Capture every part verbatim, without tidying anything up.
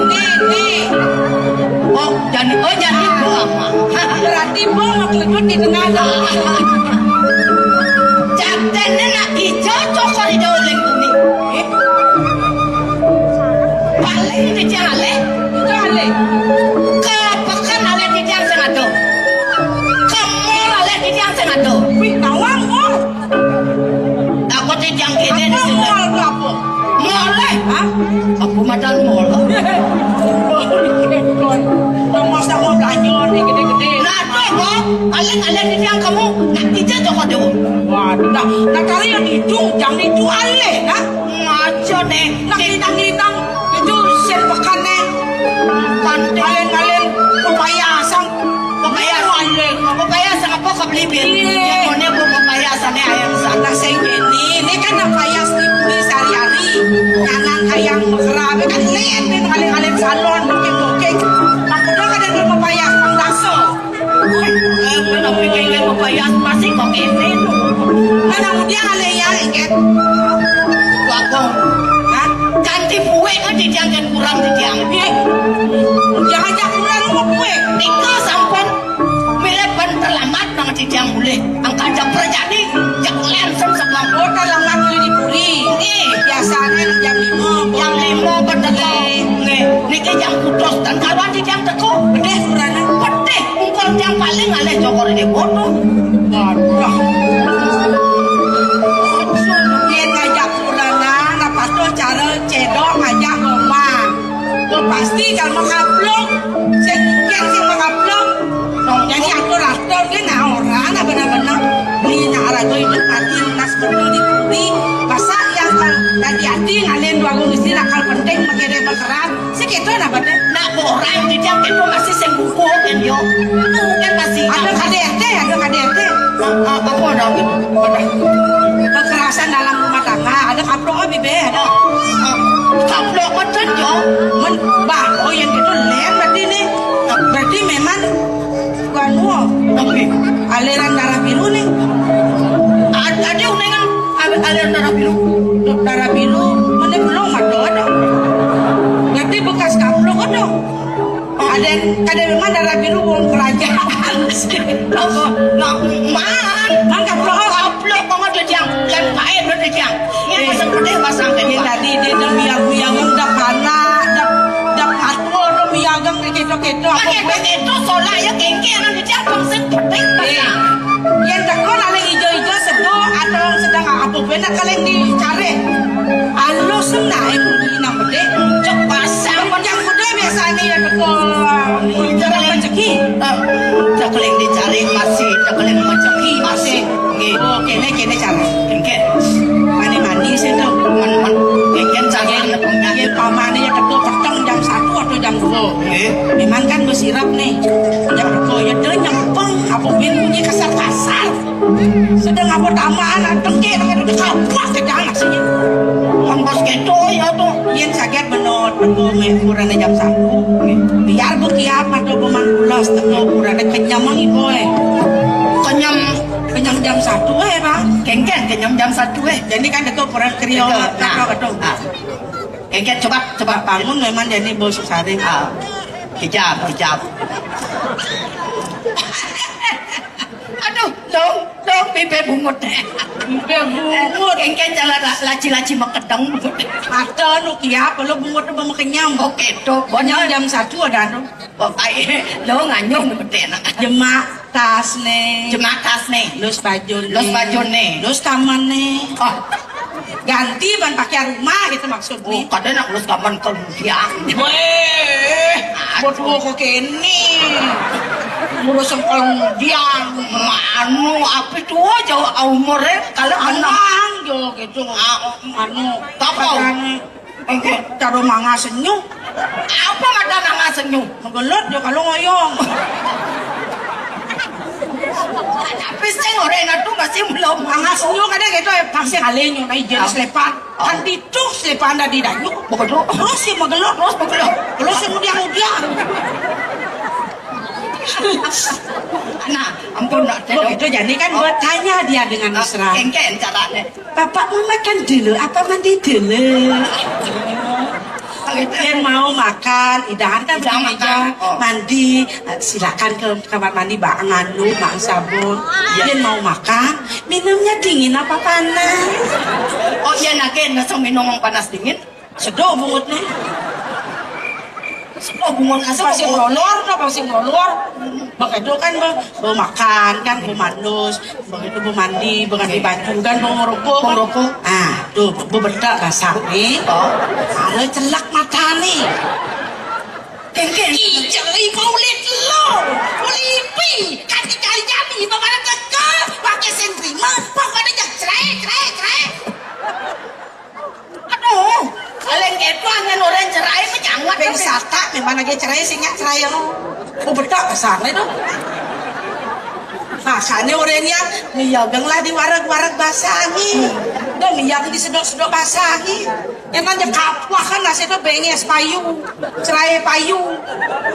Nih, nih. Oh, jadi, oh, jadi Bo ama. Berarti Bo mau keledut di tengah. Jatene nak ijo cokor ijo uling bumi. Eh? Paling di tiang alih. Ijo alih. Ke peken alih di tiang sing ado. Ke mall alih di tiang sing ado. Wih, nawang, Bo. Takut yang kene di sini. Mall apa? Mall, eh? Hah? Aku madan mall. Yang masa mau belanja nih gede-gede. Nah, tuh, Bo. Paling ada di yang kamu nak kita coba dulu. Waduh, nah, nah, kalau yang itu, jangan itu alih, nah. Ngaco nih. Nah, kita ngelintang itu sen pekan nih. Kalian-kalian pepaya asam. Pepaya sing, pepaya sing apa kok beli bir? Iya. Pokoknya bu pepaya sana ayam sana sing ini. Ini kan pepaya sing beli sehari-hari. Nyanan ayam berkerabe kan lain nih ngaling-ngaling salon bukit-bukit. Aku udah kada ada pepaya pang daso. Eh, tapi kayak pepaya masih kok ini. Mana mudia alih ya, ingat. Wakong. Hah? Ganti buwe kan didiang dan kurang didiang. Iya. Jangan jak kurang mau buwe. Nika sampun milih ban terlambat nang didiang mulih. Angkat jam perjani, jak langsung sebang. Oh, terlambat mulih di puri. Nggih. Biasanya jam lima. Jam lima betul. Nggih. Nggih. Niki jam putus dan kawan didiang teko. Pedih kurana. Pedih. Engkon yang paling alih cokor ini bodoh. Waduh. Yen ngajak purana, apa tuh cara cedok ngajak ngomong. Tuh pasti kalau mengaplok, sing mungkin sing mengaplok. Jadi atur-atur ki nah orang nah benar-benar beli nak raga hidup mati lunas betul di bumi. Masa yang tadi hati ngalian dua gung istri nakal penting mengirim berkeras. Segitu nah, Bade. Nak orang di jam itu masih sing buku kan yo. Itu kan masih ada K D R T, ada K D R T. Ah, ah, apa ada gitu? Ada. Kekerasan dalam rumah tangga, ada kaplok abi be, ada. Ah, kaplok macam yo. Men, bah, oh yang gitu lain berarti nih. Berarti memang Anu, tapi aliran darah biru nih. Ada dia uningan al-, aliran darah biru. Darah biru, mana belum ada, ada. Berarti bekas kaplok ada. Ada, ada memang darah biru wong kerajaan. Apa? Nah, man. Man kaplok. Kaplok, kok ada yang, yang lain ada yang. Ini pasang pedih, pasang pedih. Ini tadi dia dah biar-biar dah panak, dah, dah patul, dah biar gang keto-keto. Apa begitu soalnya kengke anak dia pasang pedih, pasang. Yang tekor ada ijo-ijo sedo atau sedang apa benar kalian dicari. Alus senai bunyi nang pedih. Cek pasang. Yang muda biasanya ya tekor. Rezeki. Cek yang dicari masih, cek yang rezeki masih. Nggih. Oh, kene, kene cara. Kengken. Mani-mani sih tuh. Man, man, kengken cara. Yen, yen pamane ya teko peteng jam satu atau jam dua. Nggih. Memang kan bersirap nih. Jam dua ya dia nyempeng apa bin bunyi kasar-kasar. Sedang apa tamaan tengke dengan itu kaplak ke dalam sini. Kan pas gitu ya tuh. Yen sakit bener teko me kurane jam satu. Biar bu kiamat tuh peman pulas teko kurane kenyam mang ibu eh. Kenyam Kenyam jam satu eh, Bang. Kengken kenyam jam satu eh. Jadi kan itu peran kriol. Betul. Nah, apa betul? Nah. Kengken coba, coba. Bangun memang jadi bos sehari. Ah. Hijab, hijab. Aduh, dong, dong, pipe bungut. Pipe bungut. Kengken jalan la-, laci-laci makedang bungut. Ada nu kia, perlu bungut nu makenyam. Oke, tuh. Kenyam jam satu ada tu. Bapak, lo nganyong nu betul nak. Jemak. Tas nih. Jemak tas nih. Lus baju nih. Lus baju nih. Lus kamar nih. Oh. Ganti ban pakai rumah gitu maksud nih. Oh, kadang nak lus kamar kemudian. Weh, buat gua kok kene. Ngurus kemudian. Manu, apa tuh jauh umurnya? Kalau anak. Anang jo gitu. Ah, oh. Anu, tak apa. Engke cara mangas senyu. Apa mata mangas senyu? Menggelut dia kalau ngoyong. Tapi sing ora enak tuh masih belum. Mangas senyu kadang gitu ya, pasti kalenyo, nah, ijen selepan. Kan itu selepan dari dayu. Begitu. Terus si menggelut, terus menggelut. Terus si mudiang-mudiang. Nah, ampun, nak. Begitu jadi kan bertanya dia dengan mesra. Engke carane. Bapak mau makan dulu apa mandi dulu? Yang mau makan, idahan kan begini aja, mandi, eh, silakan ke kamar mandi, bawa nganu, bawa sabun. Yang mau makan, minumnya dingin apa panas? Oh iya, nage, nasa minum yang panas dingin. Sedo bungut nih. Sedo bungut asa pasti ngolor, nah pasti ngolor. Begitu kan, be, be makan kan, be manus, begitu be mandi, be ganti baju kan, be ngerokok. Be ngerokok. Ah, tuh, be bedak basang nih. Oh. Ada celak mata nih. Kengkeng. Iya, ibu ulit lo, ulipi, kan dicari-cari, ibu pada kekeh, pakai sing terima, pakai jak cerai, cerai, cerai. Aduh, paling gitu angin orang cerai mah jangan. Ping sata memang lagi cerai, sing nyak cerai lo. Oh, bedak kasarnya tuh. Makanya orangnya miyagang lah di wareg-wareg basangi. Tuh miyagang di sedok-sedok basangi. Yang nanya kapwah kan nasi tuh benges payu, cerai payu.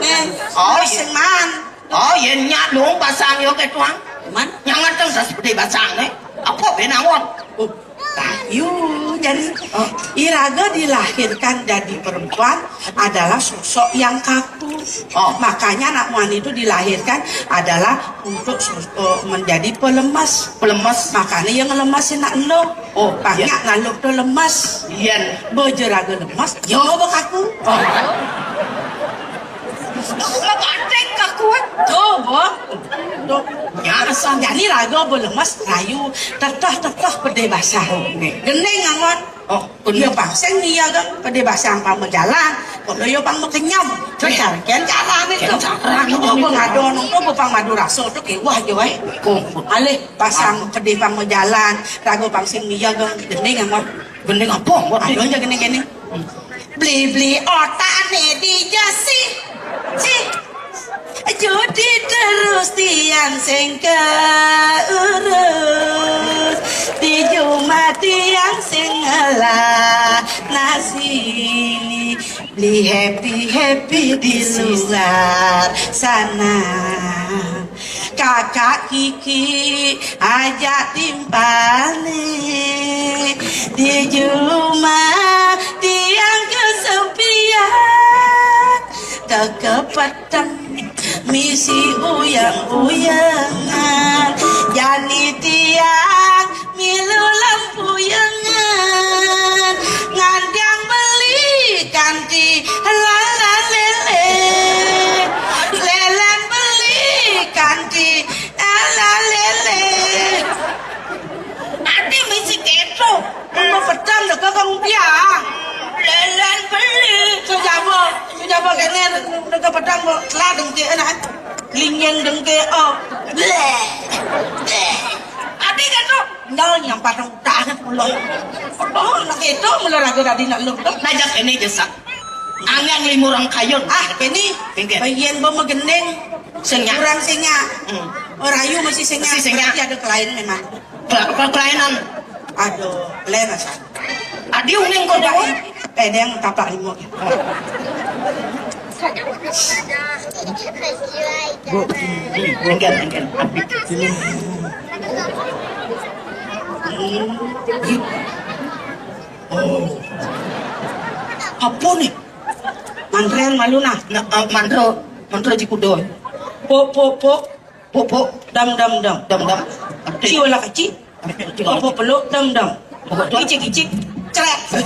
Nih, oh, iya. Sengan. Oh, yen nyak dong basang yo ke tuang. Man? Yang ngerti udah seperti basang nih. Apa benangon? Oh, kayu jadi. Oh. Iraga dilahirkan jadi perempuan adalah sosok yang kaku. Oh. Makanya anak muan itu dilahirkan adalah untuk sos-, eh, menjadi pelemas. Pelemas. Makanya yang lemas nak lo. Oh, banyak iya. Naluk tuh lemas. Iya. Bejeraga lemas, yo bekaku. Oh. Ngebatik kaku, eh. Tuh, Bo. Tuh. Ya, asal jadi raga belemas rayu. Teteh-teteh pede basah. Oke. Gending angon. Oh, iya, bener. Pang sing iya kan pede basah pang berjalan. Kalau yo pang berkenyam. Iya. Cara kan cara nih tuh. Cara nih. Tuh, Bo, ngadon tuh, Bo, pang madu raso tuh, kayak wah, yo, eh. Oh. Alih, pasang pede pang berjalan. Raga pang sing iya kan gending angon. Gending apa? Aduh, aja gini-gini. Beli-beli otane di Jasi. Cih. Judi terus tiang sing keurus. Di juma tiang sing ngelah nasi. Beli happy-happy di luar sana. Kakak Kiki ajak timpane di jumah tiang kesepian. Teke peteng misi uyang-uyangan. Jani tiang milu lampu yengan, ngandiang beli kanti lala lele, lelen beli kanti lala lele. Ati misi keto. Mau petang deka kang piang. Lelen beli. Sujaba, sujaba kene deka petang, bo telah dengke enak. Lingin dengke, oh. Bleh. Bleh. Ati keto. Ndal nyampah dong, tahan pulang. Oh, nak itu mula raga tadi nak lu. Najak ini jasa. Angan lima orang kayun. Ah, ini. Tinggal. Bagian bo megending. Senya. Kurang senya. Hmm. Oh, rayu masih senya. Masih senya. Berarti ada kelainan memang. Ke-, ke-, kelainan. Aduh, kelainan, San. Adi uning kau dah. Pedeng tapak lima. Bu, enggak, enggak. Oh. Apa nih? Mantren malu nah. Nah, eh, mantro, mantro jikudo. Po, po, po. Pupuk. Dam, dam, dam. Dam, dam. Ci wala kaci. Pupuk peluk, dam, dam. Pupuk tu. Icik, icik. Cerek.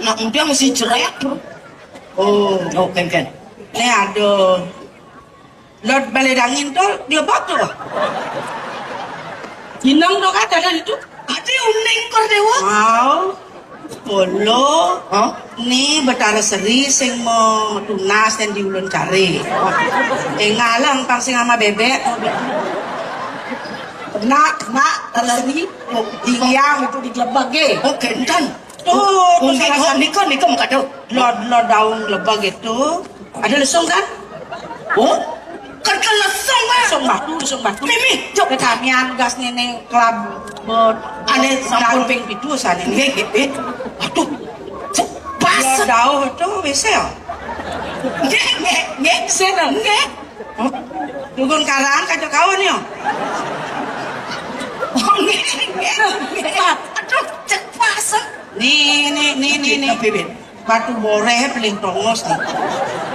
Nak muda mesti cerek, bro. Oh. Oh, ken, ken. Ni ada. Lot balai dangin tu, dia bak tu. Inang tu kan, ada itu. Ati uning kor dewa. Wow. Polo. Hah? Ni Betara Seri sing mau tunas dan diulun cari. Engalang pang sing ama bebek. Nak, nak, terlari. Diam itu di gelebak, eh. Oh, kentan. Tuh, oh, tuh, nika, nika, nika, nika, makado. Lot, lot daun gelebak itu. Ada lesung kan? Oh? Kan ke lesung, Mak. Lesung batu, lesung batu. Mimi, jok. Ketamian gas nenek kelab. Ane sampun ping pitu sane. Nggih, nggih, nggih. Aduh. Pas. Lot daun itu bisa ya? Nggih, nggih, nggih. Seno. Nggih. Dukun karang kacau kawan ya? Oh, nggih, nggih, nggih. Aduh, cek pas. Nih, nih, nih, nih, nih. Tapi, Bin. Batu Boreh paling tongos nih.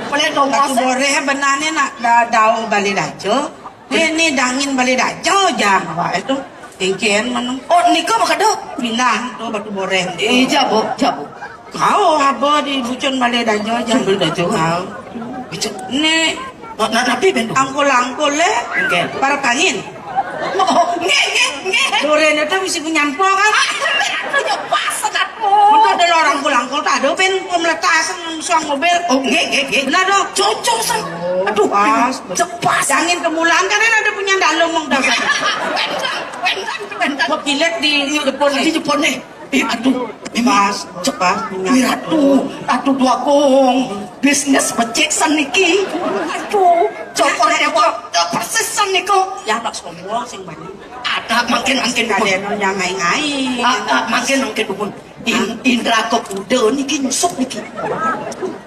Paling tongos. Batu Boreh benane nak da-, dau Bale Daja. Ini dangin Bale Daja jang wae to. Engken meneng. Oh, nika makada. Pindah to Batu Boreh. Eh, jabo, jabo. Kau haba di bucun Bale Daja jang. Bucun Bale Daja. Kau. Bucun. Nih. Nah, nah, napi ben? Angkul-angkul le. Engken. Para kangin. Oh, nggih, nggih, nggih. Dorene to misi punya empok kan. Aduh, ya pas, aduh. Untuk ada orang kulangkul tak ada pen pemeletas suang mobil. Oh, nggih, nggih, nggih. Benar dong. Cocok, San. Oh, aduh, pas. Cepas. Jangan kemulan kan ada punya dalam mong dasar. Wendang, wendang, wendang. Mau kilat di depan nih. Di depan nih. Eh, aduh, pas, cepat. Miratu, aduh, Dwagung. Bisnis becik san niki. Aduh, cokor dewa. Persis san niku. Ya, tak sombong sing bani. Ada mangkin, mangkin, Dukun. Kadeno yang ngai-ngai. Ah, ah, mangkin, mangkin, Dukun. In-, Indra Kebuda niki nyusup niki.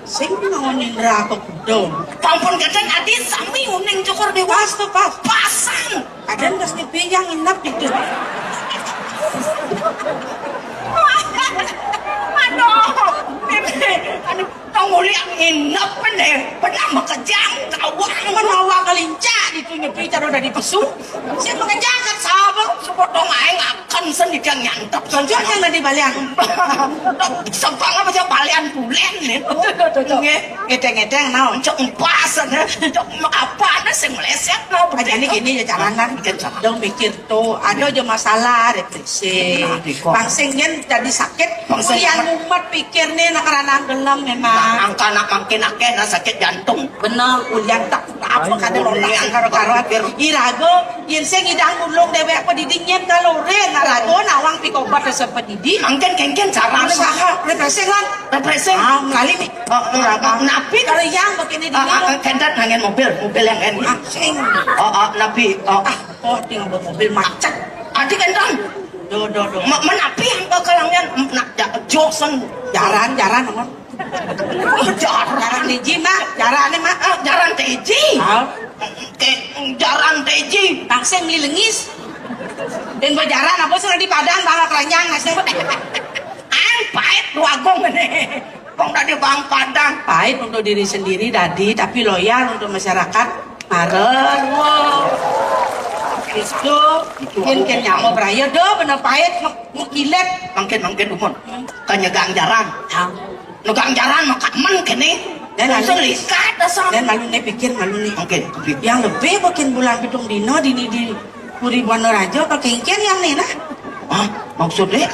Sing naon Indra Kebuda? Pampun genten adi sami uning cokor dewa. Pas to, pas. Pasan. Ada ndas nyepi yang nginep itu. Aduh, ini, aduh, tong uli yang nginep ne. Pernah makejang, kawang. Menawa kelincak itu nyepi cara udah dipesu. Saya makejang kan sabar, sepotong ae ngaken seni dia nyantap. Tonjol yang tadi balian. Sebang apa sih balian bulen nih. Betul, betul, betul. Nggih. Ngedeng-ngedeng naon? Cok empas, cok apa ada sing meleset no. Aja nih gini ya carana. Bikin salah. Dong mikir tuh, ada aja masalah depresi. Nah, diko. Bang sing yen jadi sakit, Bang sing ulian mumet pikir nih nak karena gelem memang. Nah, angka anak makin akeh nah sakit jantung. Bener, ulian tak apa kada lorak karo-karoan. Pikir. Irago, yen sing ngidang nulung dewek apa diding yen kalore, nah rago nawang pikobat rasa pedidi. Mangkin kengken cara. Usaha, refreshing lan. Refreshing. Ah, melali nih. Oh, oh, oh, napi? Kalau yang begini di Ah, ah, ah, kendat nangen mobil, mobil yang en. Ah, sing. Oh, oh, napi? Oh. Ah, oh, tinggal bawa mobil macet. Adi kendan. Do, do, do. Ma-, menapi yang bakalangan nak ja-, joksen. Jaran, jaran, apa? Oh, jaran. Jaran niji, Mak. Jaran nih, Mak. Ah, jaran teji. Ah. Ke jaran teji. Taksih melilengis. Dan berjaran apa sudah di Padang bawa keranjang nasi. Ang pahit Dwagung nih. Wong tadi bang Padang. Pahit untuk diri sendiri tadi, tapi loyal untuk masyarakat. Maren, wow. Itu, mungkin kan nyamuk beraya, do, bener pahit, mek-, mekilet. Mangkin, mangkin, Dukun. Hmm. Kan nyegang jaran. Ya. Nyegang jaran, makamen kene. Dan langsung lalu likat, dasar. Dan lalu nih pikir, lalu nih. Mangkin, pikir. Yang lebih bikin bulan pitung dino, dini di Puri Buana Raja, pakai ingkir yang nih, nah. Hah? Maksudnya?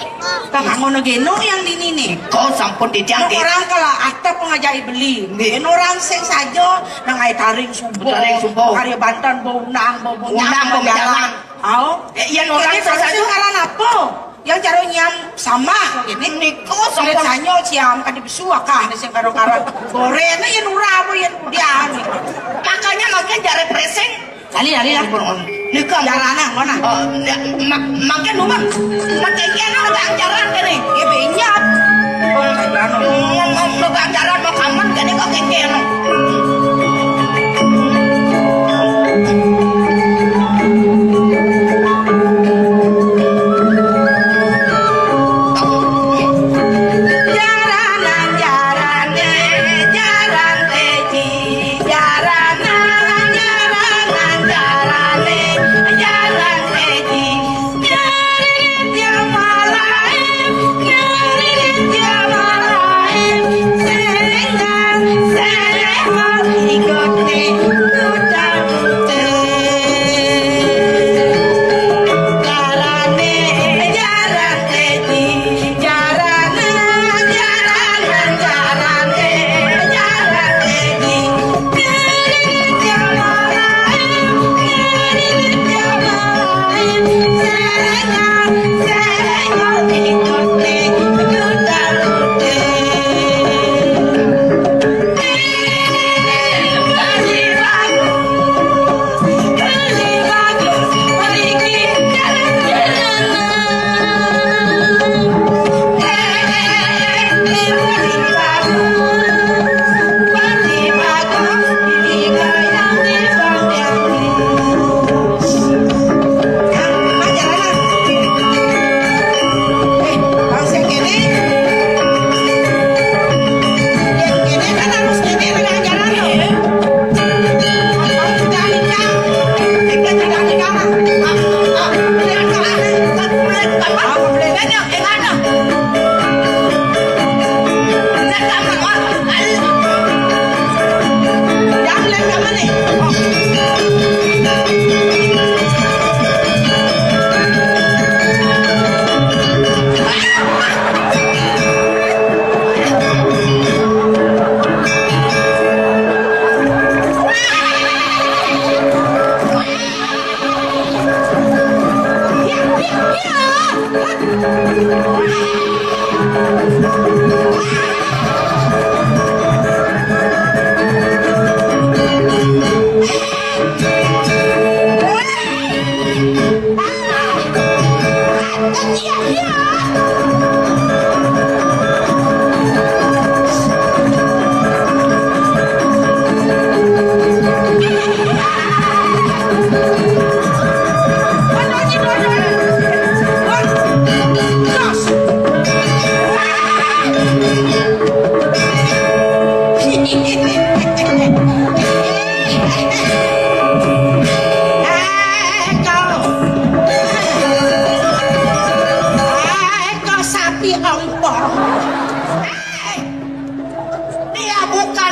Kang Angono Geno yang dini nih. Kau sampun ditiang. Orang kalau atap pengajai beli. Nggih. Orang sing saja nang ai taring subuh. Taring subuh. Karya bantan bau unang, bau bau Unang, bau jalan. Au. Eh, iya, orang sing saja. Ngaran apa? Yang cara nyam sama gini. Niku sampun. Sanyo siam kadi besu akah nih sing karo-karo. Goreng yen ora apa yen dia nih. Makanya makin jare pressing. Lali, lali lah. Nika. Jarana, mana? Oh, ya, ma-, makin nuwun. Makin kena ganjaran kene. Ya, benyat. Oh, kaya anu. Mau, mau, mau ganjaran, mau kamen kene kok kengkeno. Jaranan, jarane, jaran teji.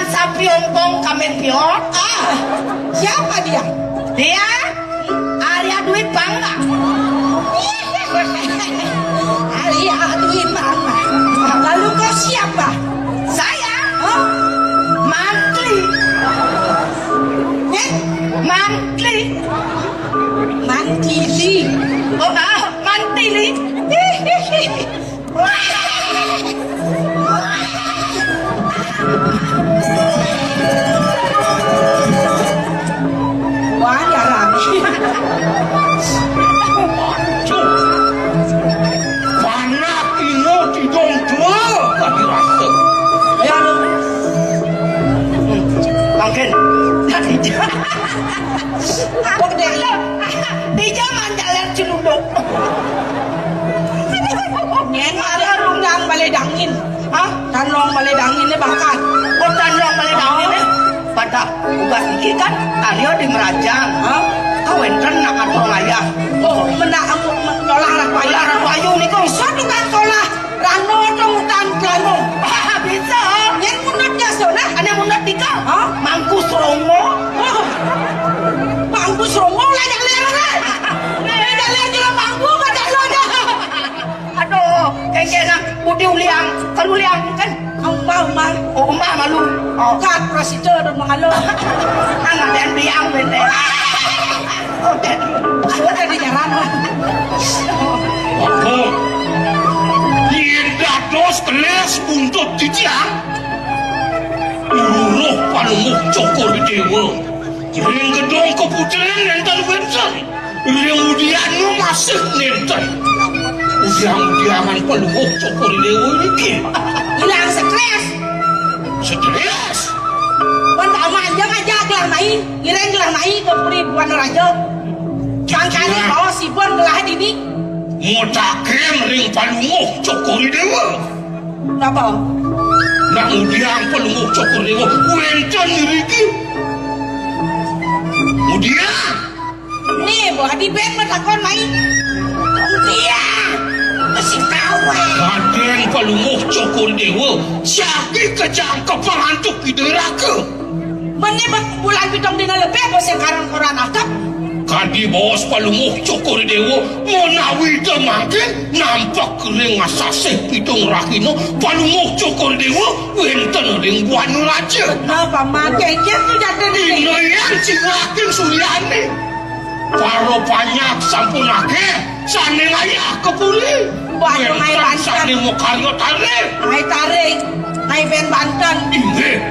Sapi ongkong kamen piot. Ah, siapa dia? Dia Arya Dwi Pangga. Arya Dwi Pangga. Lalu kau siapa? Saya? Hah? Mantri. Eh? Mantri. Mantili. Oh, ah, Mantili. Wah, jarang. Panak ino tidong tua, kami rasa. Ya, lu. Mangkin. Tadi. Kok deh. Tiga manjalan celuduk. Nyen ada rundang balai dangin. Hah? Tanlong balai dangin ni bakat. Oh, tanlong balai dangin ni. Pada ugas iki kan, Arya di Merajang. Hah? Kau enten nak atau ngayah. Oh, menda aku nyolah lah payu. Lah, payu ni kau. Suatu kan solah. Rano atau hutan kelano. Ah, bisa. Nyen munut jasona. Ada munut tiga. Hah? Mangku serongo. Oh. Mangku serongo lah jalan. Eh, jalan juga mangku, kata lo dah. Aduh, kengkena putih uliang, kan uliang kan? Umbah, umbah. Oh, umbah malu. Oh. Kat prasida dan mahalo. Anak dan biang bende. Oh, dan. Sudah di jalan. Apa? Yen dados keles buntut titiang. Uruh panuwuh Cokor Dewa. Ring gedong keputren nenten wenten. Ring udian masih nenten. Udiang-udiangan paluhuk Cokor Dewa niki. Ilang stres. Stres? Wan Paman, jang aja gelah mai, ngiring gelah mai ke puri Buana Raja. Sangkali bawa sibon gelah dini. Mutaken ring paluhuk Cokor Dewa. Napa? Nak ngudiang paluhuk Cokor Dewa wenten iriki. Ngudiang. Ni, Bu Adi ben matakon mai. Ngudiang. Mesti tahu, eh. Raden paluhuk Cokor Dewa, siagi kejangkepang antuk Ida Raka. Mene bek bulan pitung dina lebih bos yang karan koran akep. Kadi baos paluhuk Cokor Dewa, menawi ida mangkin nampek ring asasih pitung rahina, paluhuk Cokor Dewa wenten ring Buana Raja. Nah, Paman, kengken tu jatuh ni. Dina yang cingakin suryane. Para panyak sampun akeh. Sane ngayah ka puri. Wah, wenten mai banten. Sane makarya tarik. Mai tarik. Mai ben banten. Inggih.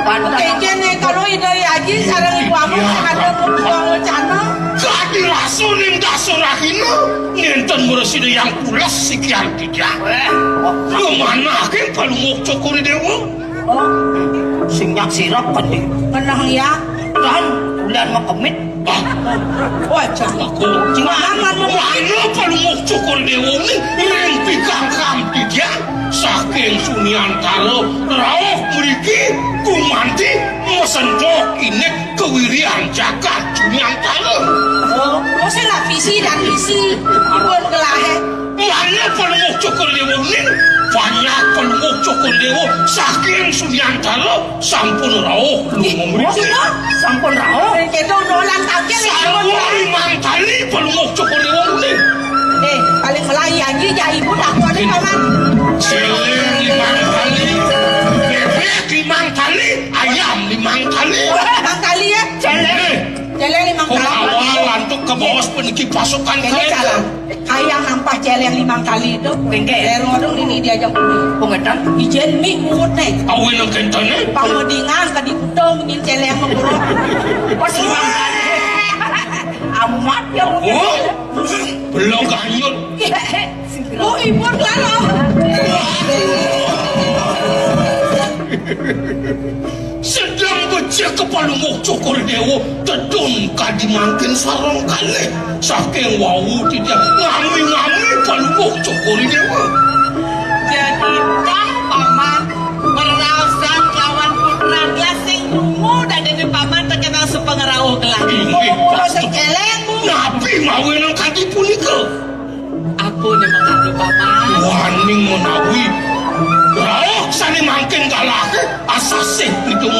Banten. Kengken ne kalau Ida Haji sareng Ibu Amung sing ada membuang rencana. Kadi rasu ning dasa rahina. Nenten mresida yang pules sikian titiang. Eh, oh. Lumanah ke paluhuk Cokor Dewa. Oh, sing nyak sirap kan di. Kenang ya. Tan, bulan makemit. Ah. Wajah. Aku. Jangan, mana paluhuk Cokor Dewa ni ring pikangkam titiang saking Sunyantara rauh mriki gumanti mesendok inik kewirian jagat Sunyantara. Oh, oh, saya nak visi dan misi. Pun gelahe. Mane paluhuk Cokor Dewa uning? Banyak paluhuk Cokor Dewa saking Sunyantara sampun rauh. Ih, lumo mriki. Sampun rauh. Keto dolan tangkil. Sarwa limang tali paluhuk Cokor Dewa uning. Eh, paling melai aja ya ibu tak boleh, Paman. Celeng limang tali, bebek limang tali, ayam limang tali. Limang tali ya? Celeng. Eh. Celeng limang tali. Awal lantuk ke bos puniki pasukan. Ini salah. Kayang nampah celeng limang tali itu. Kengke. Ero dong ini diajak puni. Pengetan. Ijen mi muut ne. Awin nang kentane. Pangedingan ka di kutong ngin celeng mengurut. Pas limang tali. Amat ya mungkin. Oh, belum kanyut. Oh, ibu lalo. Sedeng becik ka paluhuk Cokor Dewa, tedun kadi mangkin sareng kalih. Saking wau titiang ngami-ngami paluhuk Cokor Dewa. Jadi, tah, Paman, meraosan lawan putra gelah sing krungu dadine Paman tekemang supangrauh gelah. Inggih, mula Paman. Sekeleng, Bu. Napi mawinan kadi punika? Aku ne mengadu, Paman. Waning menawi rauh sane mangkin galahke asasih pitung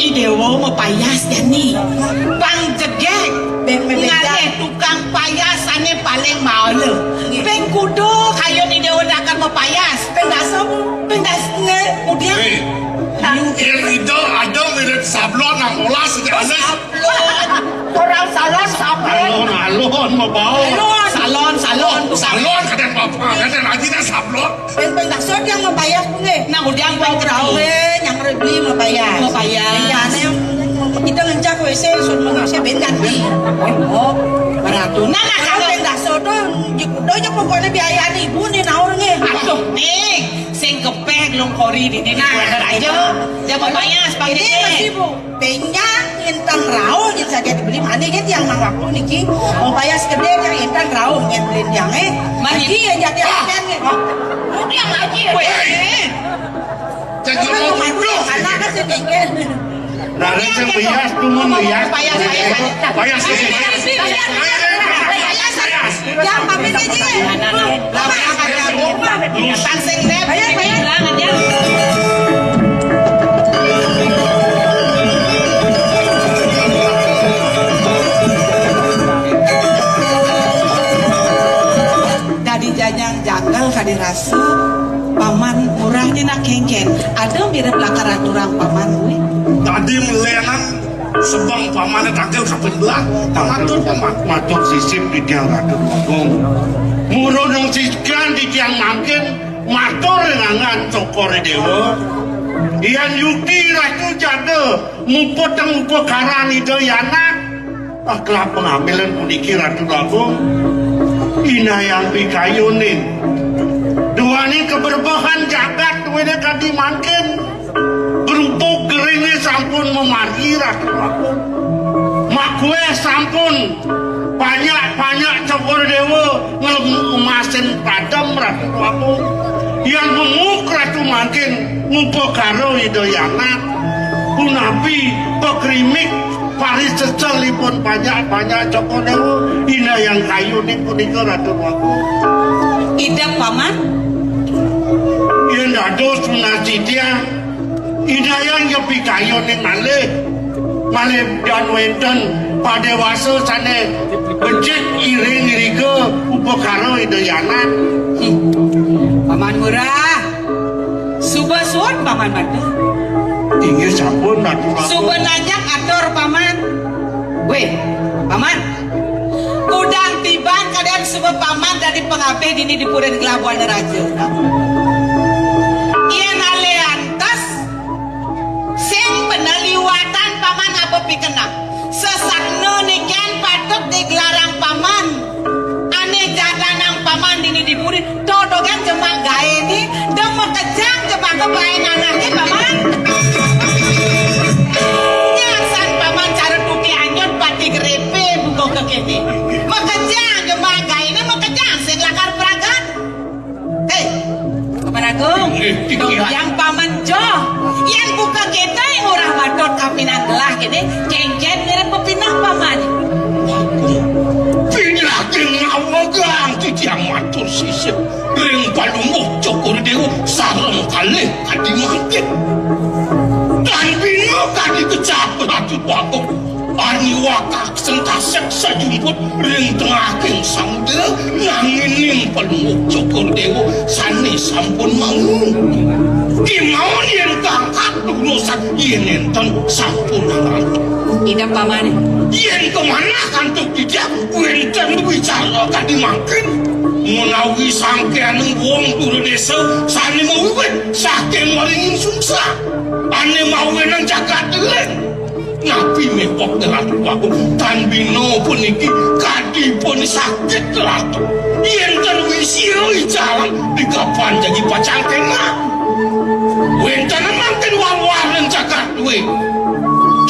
I Déwa mapayas jani. Pang jegég. Ngalih tukang payas ané paling maéla. Ping kuda kayun I Déwa lakar mapayas. Ping dasa, Bu. Ping dasa, nggih, kemudian. Hei, yén ida ada mirip sablon nang olas aja. Sablon. Orang salon, sablon. Alon, alon, mabawa. Alon. Salon, salon. Salon, kadén apa? Kadén lagi dah sablon. Ping, ping dasa tiang mapayas, Bu, nggih. Nah, udah, ping rauh, eh, nyang beli mapayas. Mapayas. Bencana, kita ngencak W C, sun meng W C, ben ganti. Oh, beratu. Nah, nah, kalau ping dasa to, jikudo aja pokoknya biayaan ibu nih, naur, nggih. Aduh, nih, sing kepéh lung kori di sini, nah, aja. Jangan mapayas, Pak Gede. Ini masih, Bu. Bénjang, intan rauh, nyén saja dibeli, mané gén tiang nang waktu niki. Mau payas gedé, tiang intan rauh, nyén beli tiang, eh. Mari. Lagi ya, jadi akan, eh. Tiang lagi, eh. Wéh. Jadi mau mati, anak kan sing kéngkén. Nah, sing bias, tuh, mun bias. Payas, payas, payas. Payas, payas. Payas, payas. Yang pamit aja. Tansing deh, bayar, bayar. Dadi jajang janggal kadi rasa, Paman Ngurah nyenak kéngkén. Ada mirip lakar aturang Paman, kuwi. Dadi melenan. Sebeng pamané tangkil kaping belah, tamatur paman. Matur sisip di tiang Ratu Agung. Murun nang sikian di tiang mangkin, matur nganggan Cokor Déwa. Yén yukti Ratu Jada muput teng upakaran Ida Yanak. Ah, kelap pengambilan puniki Ratu Agung. Inayang pikayunin. Duaning keberbehan jagat duwene kadi mangkin. Grubug geringe sampun mamargi, Ratu Agung. Makuweh sampun panyak-panyak Cokor Dewa nglemu emasin padem, Ratu Agung. Yang memuk Ratu mangkin ngupakara Ida Yanak. Punapi pakrimik pariseselipun panyak-panyak Cokor Dewa, inayang kayuning punika, Ratu Agung. Idep, Paman. Yen dados menawi titiang, inayang nyepi kayuning malih, malih yan wenten padewasa sane becik iring iriga upakara Ida Yanak. Paman Ngurah, suba suud, Paman Mata. Inggih sampun, Ratu Agung. Suba nanjak atur, Paman. Weh, Paman. Kabéh dini di puri gelah Buana Raja. Yén alé antes, sing bener liwatan Paman apa pikenah. Sesakna niken patut diglarang Paman. Ané jalanang Paman dini di puri, totogan jemak gaéné, dong makejang jemak kebaén anakné, Paman. Nyasan Paman cara tuké anyut pati grépé buka kekéné. Makejang jemak gaéné, makejang sing lakar pragat. Héi, Paman Agung, Nggih, Ki Kiai. Yang Paman joh. Yén buka kéto yang ora matur kapinang gelah kéné, kéngkén ngiring pepinang Paman. Pinakén ngawegang titiang matur sisip ring Palungguh Cokor Déwa sareng kalih kadi mangkin. Tan bina kadi kecap Ratu Bagong. Aniwakak sengkasek sajumput ring tengahing samudra, nanging Palungguh Cokor Déwa sané sampun mangu. Kémaon yén kaangkat dunusan, yén nénten sampun ngarang. Ida pamané. Yén kamanah antuk titiang wénten wicara kadi mangkin. Menawi sangkéaning wong dura désa sané mawiwit saking Waringin Sungsang, ané mawinan jagat Deling. Napi mépok Ratu Agung? Tan bina puniki kadipun sakit Ratu. Yén tan wisia icalan digapan jagi pacang kénak. Wénten mangkin wawaren jagat duwé.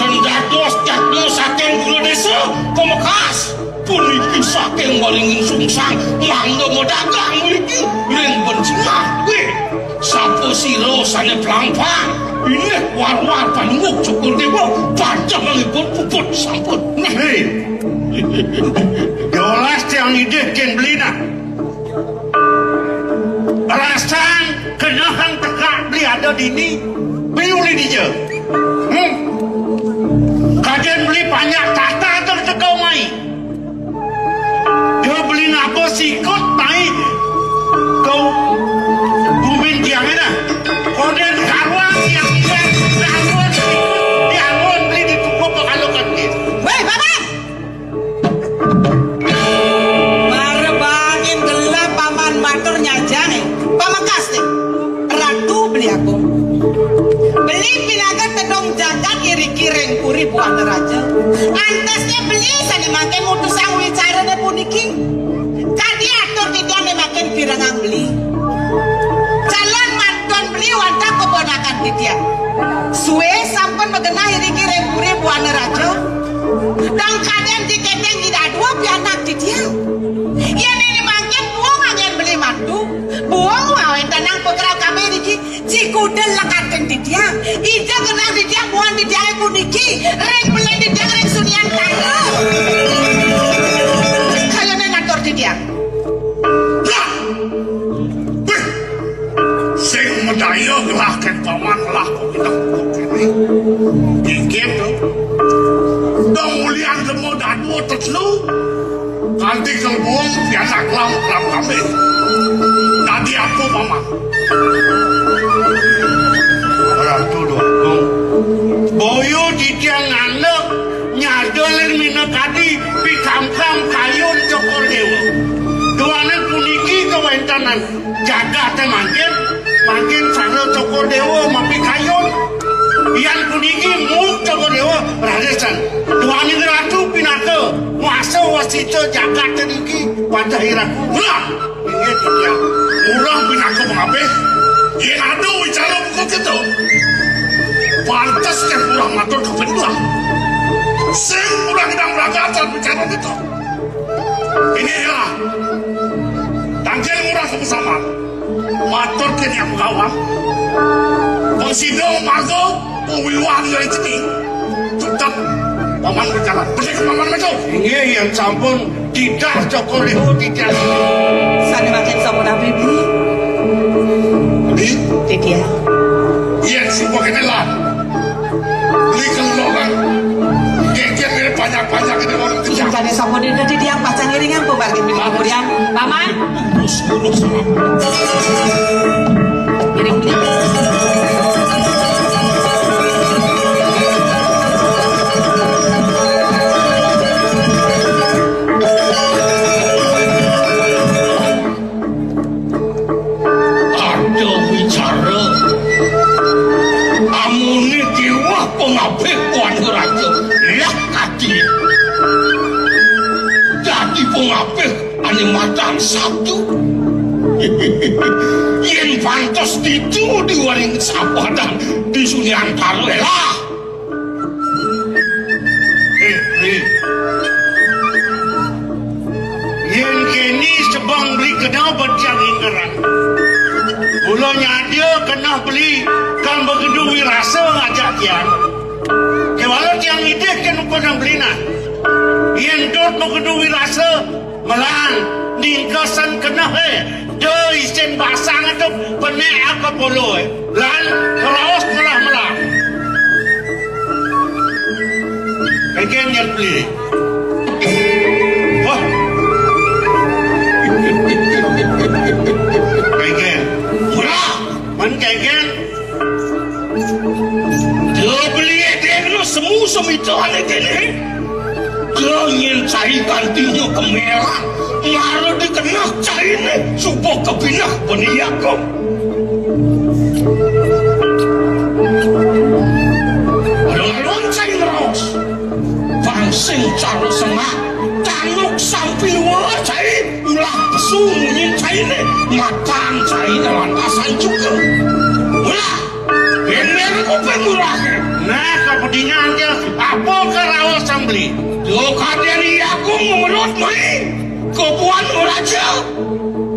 Tan dados jatmu saking dura désa pamekas. Puniki saking Waringin Sungsang mangda madagang mriki ring Bencinak. Wéh, sapa sira sané plangpang? Inggih war-war Palungguh Cokor Déwa, padahangipun puput sampun. Héi. Yolas tiang idih kén beli nah. Rasan kenehang tekak beli ada dini, beli uli dija. Hmm. Kadén beli panjak tata ter tegau mai. Dia beli ngaba sikut mai ka gumin tiangé nah. Kadén karuan tiang iwak, karuan sikut, tiangun beli ditukup bakal kentut. Wéh, Bapak! Marebangin gelah Paman matur nyajang, eh. Pamekas, eh. Ratu Beli Agung. Beli pinaka tedong jagat iriki ring puri Buana Raja. Antesnya beli sané mangkin mutusang wicarané puniki. Kadi atur titiang né mangkin pirengang beli. Calon mantun beli wantah keponakan titiang. Sué sampun magenah iriki ring puri Buana Raja. Dang kadén dikénten dadi dadua pianak titiang. Yén né mangkin buung angin beli mantu, buung wawéntenang pakerau kabéh niki, cikudel lekatan titiang. Ija genah titiang buan titiangé puniki, ring pelih titiang ring sunian tangga. Kayuné ngatur titiang. Lah! Wih! Sing madaya gelah kén Paman lah kok kita kok kéné. Inggih to. Dong ulian lemo dadua tetelu. Kanti kelebung pianak lam lam kambing. Dadi apa, Paman? Ratu Déwa Agung. Boya titiang ngandeg nyadalin minakadi pikamkam kayun Cokor Déwa. Duaning puniki kawéntenan jagaté mangkin, mangkin sareng Cokor Déwa mapikayun. Yan puniki muk Cokor Déwa raris tan. Duaning ratu pinaka wasa wasita jagaté niki pateh iraku. Lah, inggih titiang. Murah pinaka pangabih. Yén ada wicara buka kita, pantes kén murah matur kaping dua. Sing murah ngidang bragatan wicara kita. Inggih ya. Tangkil murah kapasaman. Matur kén Hyang Gawang. Pang sida marga pawiwahan ring jeni. Tetep Paman berjalan. Bedik Paman maju. Inggih, yén sampun titah Cokor Déwa titiang. Sané mangkin sampun napi, Bli? Bli? Titiang. Yén suba kéné lan. Beli kelelongan. Géngkén mirip banyak-banyak ini orang kejam. Sané sampun dina titiang pacang ngiringang pamargin beli kemudian. Paman. Terus ngurus sama. Ngiring beli. Pangapih wan raja lah kati. Dadi pangapih ané madan sabda. Yén pantes ditu di waring sapadan di Suniantara lah. Eh, eh. Yén kéné sebeng beli keneh betiang inggeran. Mula nyadia keneh beli kan begedu wirasa ngajak tiang. Kéwala tiang ngidih ké nukudan beli nah. Yén dot begedu wirasa, melan ningkesan keneh, eh, da isin basang tu penek aka polo, eh. Lan raos melah-melah. Kengken nyet beli. Wah. Kengken. Murah. Man kengken. Dia beli edeng lu semu semita ané kéné. Dia nyén cai gantinya kemerah. Mara dikenah cainé suba kepinah beniaga. Alon-alon cai ngraos. Bang sing cara sengak, tanduk sampi waé cai, ulah pesu munyin cainé, matan cainé lantasan juga. Ulah, bener kuping murah. Nah, kapedingan dia, apa karaos sambeli? Yo kadén iya ku memerut mai. Kebuan raja.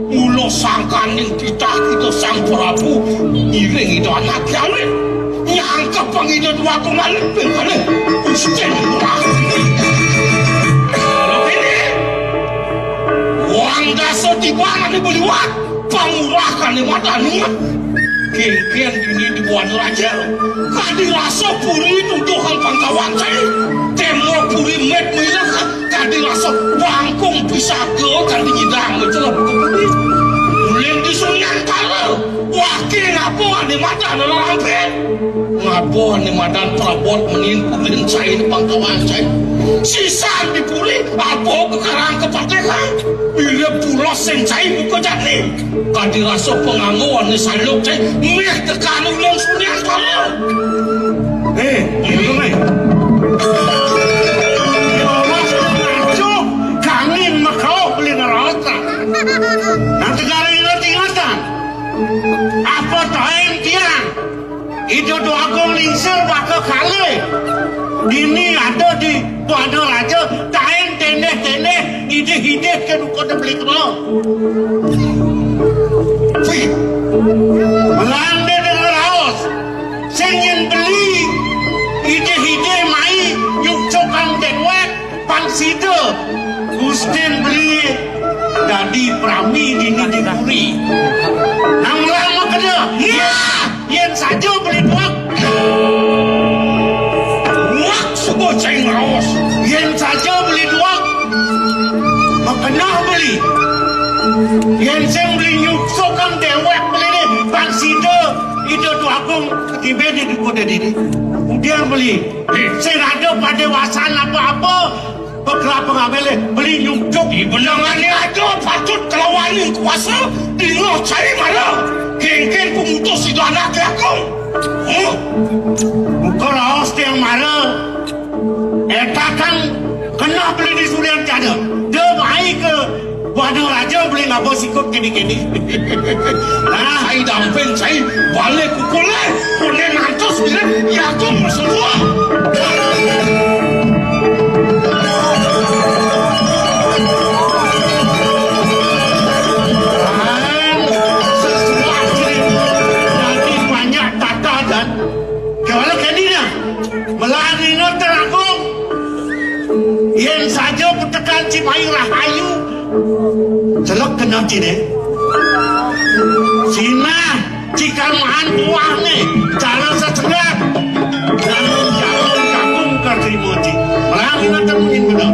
Mula sangkaning titah kita Sang Prabu ngiring Ida Anak Alit. Nyangkep pang Ida Dwagung Alit ping kalih. Gusti Ngurah. Kalau ini, wang dasa tibang ane beliwat, pangurah kane madanungan. Kengken dini di buan raja. Kadi rasa puri nuduhang pangkawan saya. Temo puri met mirah. Kadi rasa bangkung pisaga kadi nyidang ngecelep ke bumi. Ulin di Sunyantara, wake ngapa ane madan lalampin? Ngapa ane madan prabot menin ulin sain pangkawan sain? Sisan di puri, apa kekarang kepatehan? Bila pulos sing sain buka jani. Kadi rasa panganggo ane saluk cai, meh tekan ulun Sunyantara. Eh, ulun, eh. Ya Allah, ngaco, kangin makauh beli ngerasa. Nang tegaring lo tingatan. Apa taen tiang? Ida Dwagung Lingsir baka kalih. Dini ada di Buana Raja, taen teneh-teneh, idih-idih ke duka de beli kena. Wih. Melande dengan raos. Sing yen beli, idih-idih mai, nyucukang dewek, pang sida. Gustin beli, dadi prami dini di puri. Nang melah makeda. Ya! Yen saja beli duak. Duak subuh cai ngraos. Yen saja beli duak. Makenah beli. Yen sing beli nyuksukang dewek beli ni. Bang sida Ida Dwagung ketibe di duku dadi ni. Udiang beli. Sing ada padewasan apa-apa. Bekelapa ngambil, eh, beli nyungcuk. Di benangane aja patut kelawanin kuasa, dingeh cai mara. Kengken pemutus itu anak aku. Huh? Muka raos tiang mara. Eta kan kena beli di sulian tiada. Dia mai ke Waduh raja beli ngapa sikut kini-kini. Nah, saya damping, saya balik pukul, eh. Kuning ngantos, bilang, ya, aku berseluar. Dan sesuatu jadi banyak tata dan kewala kedina. Melah dina terangkung. Yen saja petekan ci mai rahayu. Celek kena cine. Sinah, cikal mahan buah ne. Cara sesengat. Lalu jalan kampung ka terima ci. Melah dina terangkung benar.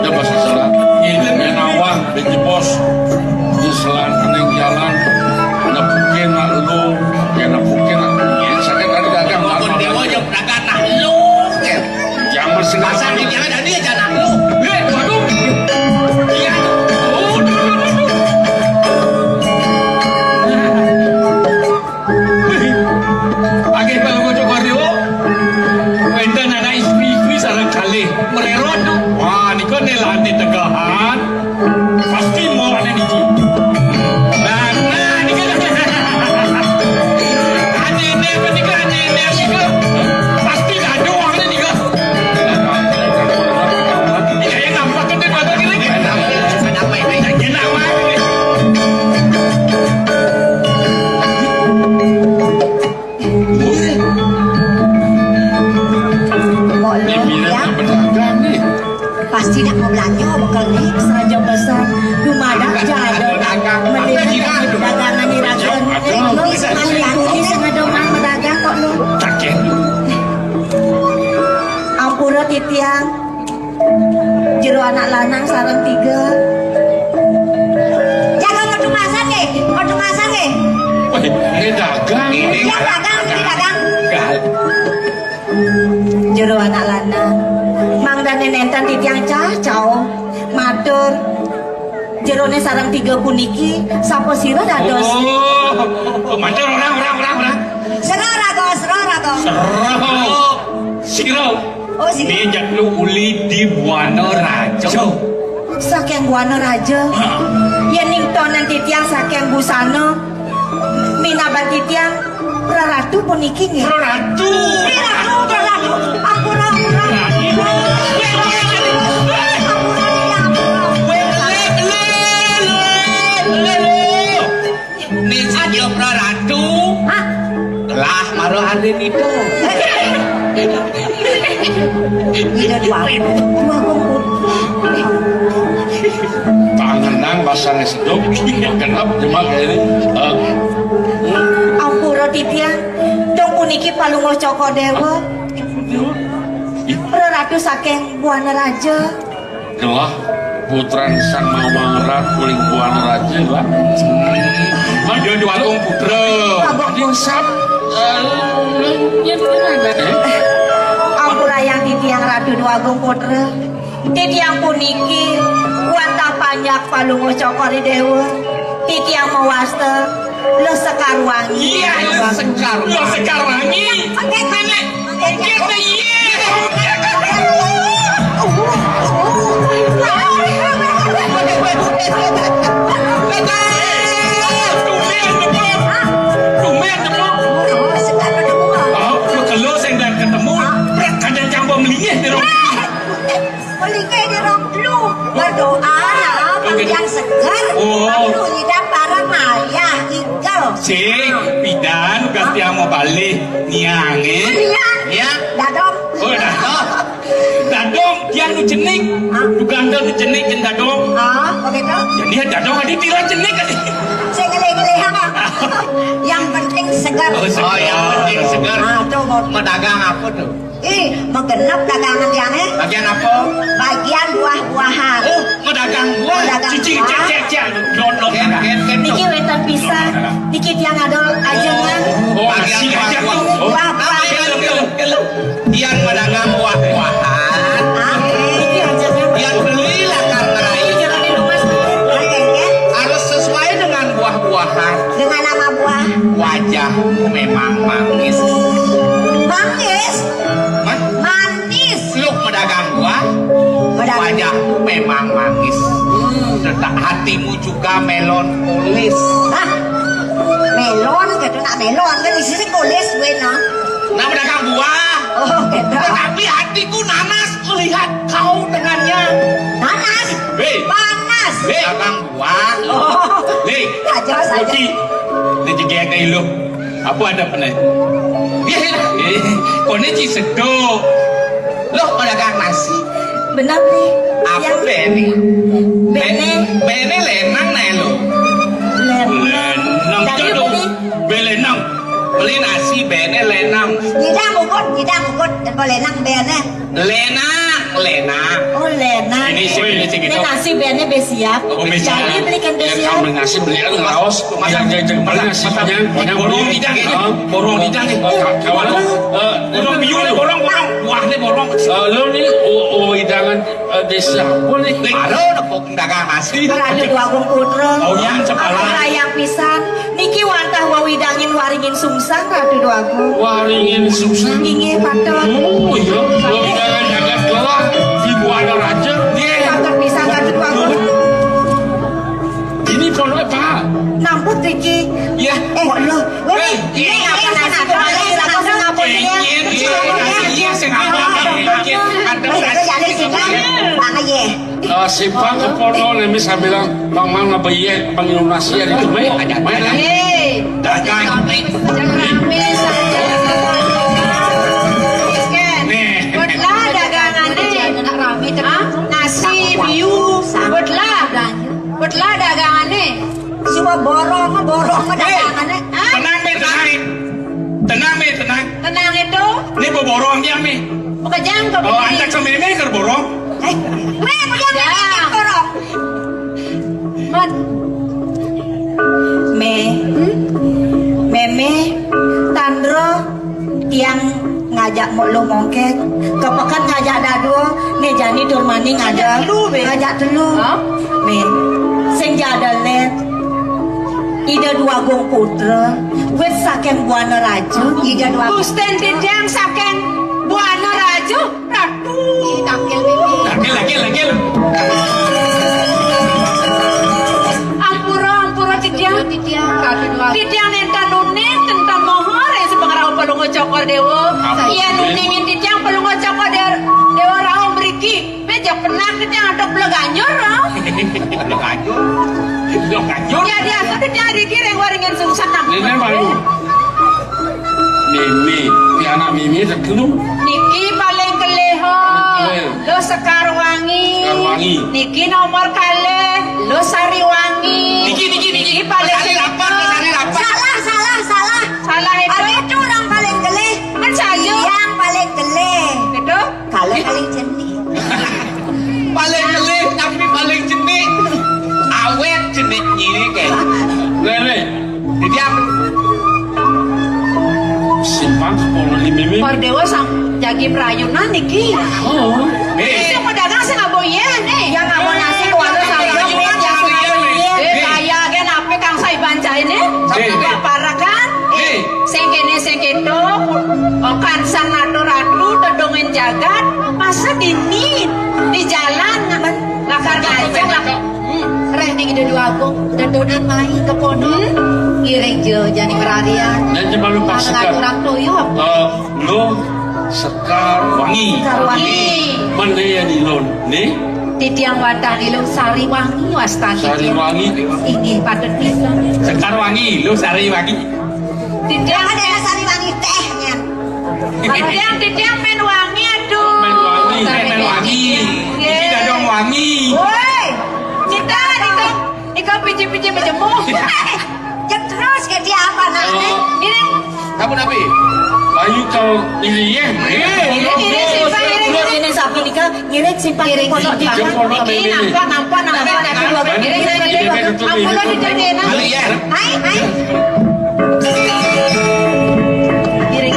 Dia bahasa Jalan. Ini nawang, dia jebos. Dia selan, neng jalan. Nepukin nak lu, ya nepukin nak. Iya, sakit tadi dagang, Pokok dia mau jok dagang nak lu. Jangan segala. Masa dia jangan ada dia jangan lu. Eh, waduh. Iya. Oh, aduh, aduh, aduh. Wih, agih kalau ngocok Mario, wénten anak istri-istri sareng kalih mererot. Wah, nika nélani tegehan. Pasti mau ada niki. Nah, nah, nika. Hanya ini apa nika? Hanya ini apa nika? Pasti ada ada nika. Iya, yang nampak itu pada kiri. Ada apa ini? Ada apa ini? Mbok Lo, ya. Pasti nak mau belanja bekel ni. Sengaja pesan. Dumadak aja ada nak. Mending dagangan ni raga. Lo, lo, sengaja, sengaja mang dagang kok lo. Ampura titiang. Jero anak lanang sareng tiga. Jaga petugasan nggih, petugasan nggih. Wah, ini dagang ini. Iya, dagang, ini dagang. Jero anak lanang. Mangdane nenten titiang cah, cao. Matur. Jerone sareng tiga puniki, sapa sira dados? Oh, matur orang, orang, orang, orang. Sira raga, sira raga. Sira. Sira. Oh, sira. Ini jatlu uli di Buana Raja. Saking Buana Raja. Ha. Yen ning tonan titiang saking busana, minaban titiang Praratu puniki nggih. Praratu. Praratu, praratu. Ampura, ampura. Ampura, ampura. Weh, le, le, le, le, le. Ning sadya praratu. Hah? Lah, mara arin itu. Ida dua. Dua kumpul. Pangenang basane sedok, genep cuma kayak ini. Eh. Ampura titiang, dong puniki Palungguh Cokor Dewa. Praratu saking Buana Raja. Gelah putran Sang Mawang Ratu ing Buana Raja, Pak. Mangga diwalung putra. Agung sap. Ampurayang titiang Ratu Dwagung Putra. Titiang puniki wantah panjak Palungguh Cokor Dewa. Titiang mawasta Lo Sekar Wangi. Iya, Lo Sekar. Lo Sekar Wangi. Oke, Nenek. Oke, iya. Tumben, Depok. Tumben, Depok. Oh, lo kelo sing dan ketemu. Prak kadang campur melingih di rumah. Melingih di rong lu. Berdoa, nah, panggilan seger. Oh. Lu nyidap para maya, igel. Sik, pidan, ugas tiang mau balik. Niang, eh? Niang. Ya. Dadong. Oh, dadong. Dadong, tiang nu jenik. Hah? Dugan nu jenik, jen dadong. Ah, begitu? Ya, dia dadong, ada tiga jenik, kan? Saya ngelih-ngelih, apa? Yang penting segar. Oh, segar. Oh, yang penting segar. Ah, tuh, mau medagang apa tuh? Ih, magenep dagangan tiang, eh. Bagian apa? Bagian buah-buahan. Oh, pedagang buah. Pedagang buah. Cicing, cek, cek, cek. Don, don, don. Niki wénten pisan. Niki tiang adol ajengan. Oh, bagian buah-buahan. Buah-buahan. Tiang pedagang buah-buahan. Ah, niki ajengan. Tiang beli lah karena ini. Oke, oke. Harus sesuai dengan buah-buahan. Dengan nama buah? Wajahmu memang manis. Manis? Hah? Manis. Lu pedagang buah, pedagang. Wajahmu memang manis. Hmm. Tetap hatimu juga melankolis. Hah? Melon, gitu, nak melon, kan isinya kulis, gue, nah. Nah, pedagang buah. Oh, gitu. Tetapi hatiku nanas melihat kau dengannya. Nanas? Hei. Panas. Hei. Pedagang buah. Oh. Hei. Aja, aja. Koci. Rezeki yang kayak lu. Apa ada pernah? Eh, kone ci sedo. Loh, pedagang nasi. Benar nih. Apa bene? Bene. Bene lenang nae lo. Lenang. Lenang. Jadi jodoh. Beli. Belenang. Beli nasi bene lenang. Tidak mukut, tidak mukut. Apa lenang bene? Lenang. Lena. Oh, Lena. Ini sih, ini sih gitu. Ini nasi biarnya be siap. Oh, be siap. Jadi belikan be siap. Kamu nasi beli, laos. Masak, masak, masak, masak. Borong lidah ini. Hah? Borong lidah ini. Oh, ka-, kawan. Eh, borong, borong, borong. Wah, ini borong. Eh, lo nih, oh, oh, hidangan, eh, desa. Boleh. Halo, nepuk dagang nasi. Raja Dwagung Putra. Oh, iya, cepala. Aku sayang pisan. Niki wantah wewidangin waringin sungsang, Ratu Dwagung. Waringin sungsang? Inggih, patut. Oh, iya. Wewidangin jagat kelak di Buana Raja. Iya. Patut pisan, Ratu Dwagung. Ini pondoknya, Pak. Nampun, Riki. Iya. Eh, kok lo? Eh, ini apa nasi kemarin? Apa sih, ngapa dia? Iya, iya, iya, iya, sing apa? Iya, iya. Wes, itu jadi sih, Pak. Pak, iya. Eh, simpang ke pondok, nih, Miss, saya bilang, Bang Mang, apa iya, Bang Indonesia itu, Mei? Main, ah. Hei, dagang. Jangan rame saja. Nih. Buatlah dagangannya. Hah? Nasi, biu. Buatlah. Buatlah dagangannya. Semua borong, borong dagangannya. Hah? Tenang, Mei, tenang. Tenang, Mei, tenang. Tenang itu. Ini boborong dia, Mei. Bukan jangkep. Oh, antek sama Mei keur borong. Eh, Mei, bukan borong. Mé, hmm? Mémé, tandra tiang ngajak mok lo mongkek, kepeken ngajak dadua, né jani tur mani ngajak, ngajak telu, bé. Ngajak telu. Hah? Mé, sing jadel né, Ida Dwagung Putra, wit saking Buana Raja. Ida Dwagung. Gusten titiang saking Buana Raja. Ratu. Ih, tangkil, Bibi. Tangkil, tangkil, tangkil. Ampura, ampura, titiang. Titiang. Titiang nénten nuning, ten moho, ring sing pangrauh Palungguh Cokor Déwa. Ampun. Yén nuningin titiang Palungguh Cokor Dé-, Déwa rauh mriki. Mé ja penang titiang antuk bleganjur, no. Bleganjur. Bleganjur. Ya, biasa titiang riki ring waringin sungsang. Ini baru. Mimi, pianak Mimi telu. Niki paling kelih, ho. Paling kelih. Luh Sekar Wangi. Sekar Wangi. Niki nomor kalih, Luh Sari Wangi. Niki, niki, niki. Niki paling kelih. Sari rapat, Sari rapat. Salah, salah, salah. Salah itu. Anu itu orang paling kelih. Kan saja. Yang paling kelih. Gitu? Kalau paling jenih. Paling kelih, tapi paling jenih. Awet jenih ini, kayak. Lele. Jadi apa? Simpang sepuluh lima mimi. Para déwa sang jagi prayunan niki. Oh. Iki sing mau dagang sing ngabo yén, né. Yang ngabo nasi kuwalu sambel, yang ngabo yén. Eh, kaya gén apa kang sai bancainé? Eh. Apa parakan? Eh, sing kéné sing kéto, kan sang ratu-ratu, tedungin jagat, masa dini di jalan lakar ngajak, lakar Hmm, réh ning Ida Dwagung, dedonan mai ke pondok. Hmm. Ngiring ja jani mararian. Nya cuma lupa sekar. Urang toya. Eh, Luh Sekar Wangi. Sekar Wangi. Mén ya di Luh, né? Titiang wantah di Luh Sari Wangi wastan. Sari Wangi. Inggih, patut pisan. Sekar Wangi, Luh Sari Wangi. Titiang ada Sari Wangi téh, nya. Titiang, titiang mén wangi, aduh. Mén wangi, mén wangi. Nggih. Iki dadong wangi. Woi, Cita, Cita, Ika piji-piji majemuk. Jek terus ke dia apa, nak? Oh. Ini. Kamu nabi? Bayu kau ini ya. Ini, ini, ini, ini, ini, ini, ini, ini, ini, ini, ini, ini, ini, ini, ini, ini, Ngiring simpang. Ngiring pondok simpang. Niki nampak, nampak, nampak. Ngiring, ngiring, ngiring. Ampun, dijagain. Balik ya. Hai, hai. Ngiring, ngiring.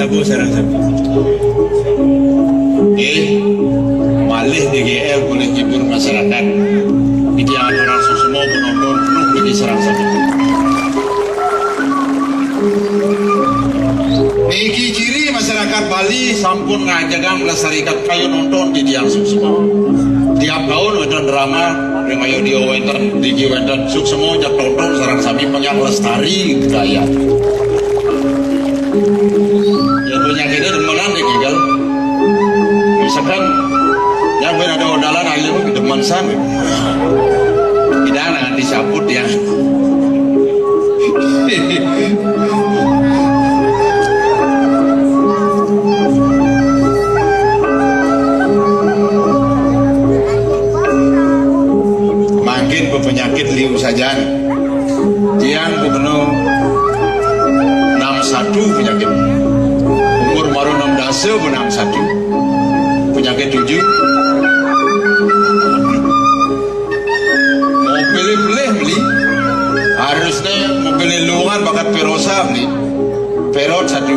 Sabu sareng sami. Nggih, malih D G L boleh hibur masyarakat. Titiang aturang suksma penonton penuh niki sareng sami. Niki ciri masyarakat Bali sampun ngajegang melestarikan kayun nonton titiang suksma. Tiap tahun wénten drama, ring Ayodya wénten, niki wénten, suksma jak tonton sareng sami pengyak lestari budaya. Ya, penyakitnya demenan ya, gagal. Misalkan, ya, gue ada odalan, ayo, demen san. Tidak nanti sabut ya. Mangkin pepenyakit liu sajan. Tiang pukena enam satu penyakit. Umur baru enam dasa enam satu. Penyakit tujuh. Mobil beli beli. Harusnya mobil lungan bakat perosa beli. Perot satu.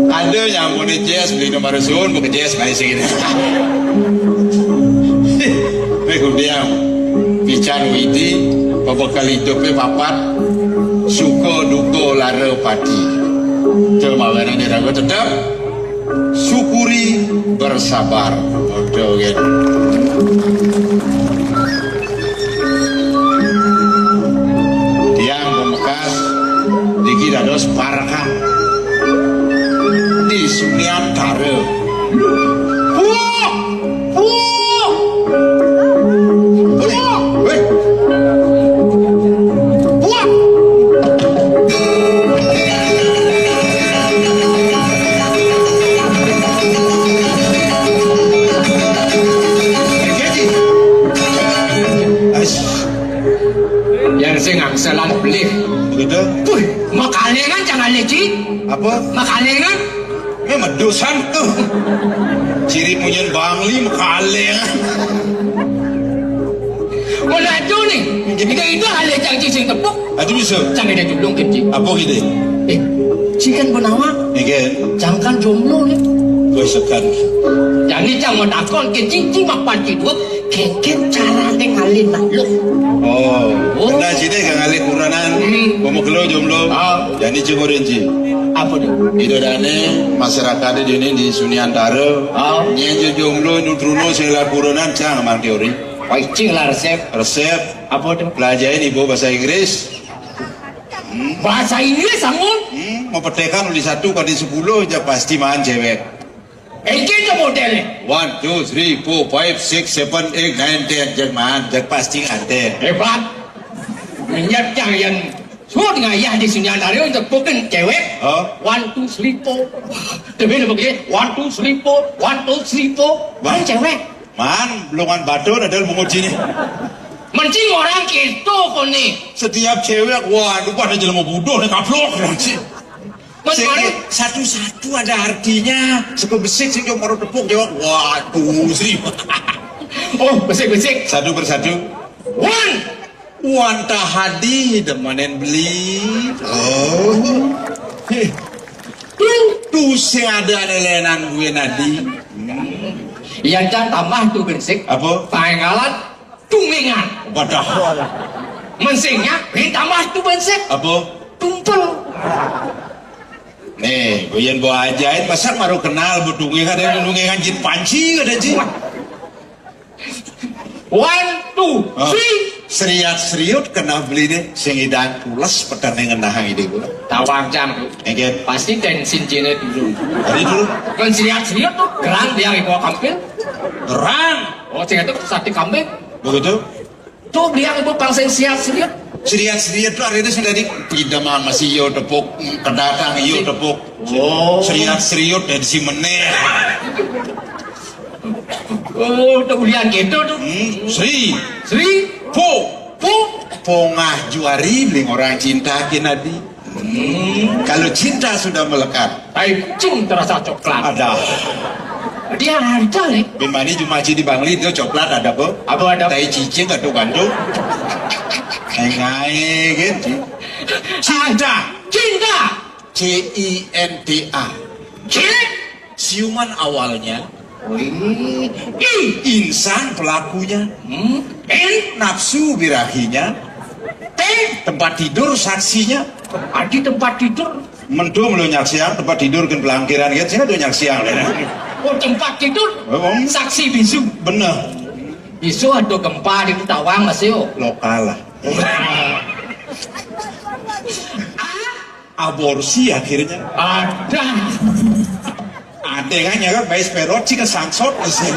Ada yang mau jazz beli nomor sun, bukan jazz main sini. Nih kudiang. Pican widi, pabekal hidupnya papat, suka duka lara pati. Cuma mana dia ragu tetap syukuri, bersabar. Betul kan? Tiang pemekas, niki dados parekan di Suniantara. Puak! Puak! Weh! Weh! Puak! Ais. Yang sing akselan beli. Begitu? Puh, makalengan jangan leci. Apa? Makalengan. Ini medusan tuh. Ciri punyen Bangli makalengan. Mana tu nih? Kita itu ada janji sing tepuk. Aduh bisa. Jangan ada julung kecil. Apa gitu? Eh, cikan penawa. Ini kan. Jangan jomblo nih. Gue sekan. Jangan jangan takon kecil cuma panci dua. Kéngkén carané ngalih makhluk. Oh, oh. Kena sini gak ngalih kurenan. Hmm. Mau kelo jomblo. Ah. Jadi cukurin sih. Apa tuh? Itu dane masyarakat di sini di Suniantara. Ah. Nyen jomblo nutruno sing lar kurenan cang mang teori. Paicing lah resep. Resep. Apa tuh? Pelajarin ibu bahasa Inggris. Hmm. Bahasa Inggris sampun? Hmm, mau petekan di satu kali sepuluh aja pasti mahan cewek. Iki to modele. One, two, three, four, five, six, seven, eight, nine, ten. Jek man, jek pasti nganten. Hebat. Menyat yang yang suruh ngayah di sini antara untuk bukan cewek. Hah? One, two, three, four. Tapi nak pergi. One, two, three, four. One, two, three, four. Wah. Kan cewek. Man, belum kan batu ada bungut sini. Mencing orang gitu kok nih. Setiap cewek, wah, lupa ada jelema bodoh nih kaplok nanti. Sing, satu-satu ada artinya. Seko besik sing jawab karo tepuk jawab. Waduh, Sri. Oh, besik-besik. Satu persatu. Wan. Wan Tahadi demanen beli. Oh. Heh. Tuh sing ada lelenan gue nadi. Iya, Cang, tambah tuh besik. Apa? Tanggalan. Tunggingan. Wadah. Mensingnya, tambah tu bensek. Apa? Tumpel. Nih, gue yang bawa ajain, masa baru kenal bu tunggingan, ada tunggingan jin panci, ada jin. One, two, ah, three. Seriat seriut kena beli deh, sing idan pules petane ngenahang ide gue. Tawang jam tuh. Engke. Pasti tensin jine dulu. Tadi dulu. Kan seriat seriut tuh, gerang dia ibu kampil. Gerang. Oh, sing itu sate kambing. Begitu. Tuh dia ibu pangsa siat seriut. Seriat seriut tuh artinya sudah di pindaman masih yo tepuk, kedatang yo tepuk. Oh. Seriat seriut dan si meneh. Oh, tuh ulian gitu tuh. Hmm, Sri. Sri. Po. Po. Pongah juari beli orang cinta kinadi. Hmm, kalau cinta sudah melekat. Tai kucing terasa coklat. Ada. Dia ada nih. Bimani cuma di Bangli itu coklat ada, Bu. Apa ada? Tai cicing atau gandum. Engai gitu. Cinta. Cinta. C I N T A. Cilik. Ciuman awalnya. Wih. I. Insan pelakunya. Hmm. In. Nafsu birahinya. T. Tempat tidur saksinya. Adi tempat tidur. Mendung lo nyaksian tempat tidur kan pelangkiran kan sih ada nyaksian. Oh, tempat tidur. Saksi bisu. Bener. Bisu ada gempa di Tawang masih, oh. Lokal lah. Aborsi akhirnya. Ada. Ada kan ya kan, baik perot sih kesangsot sih.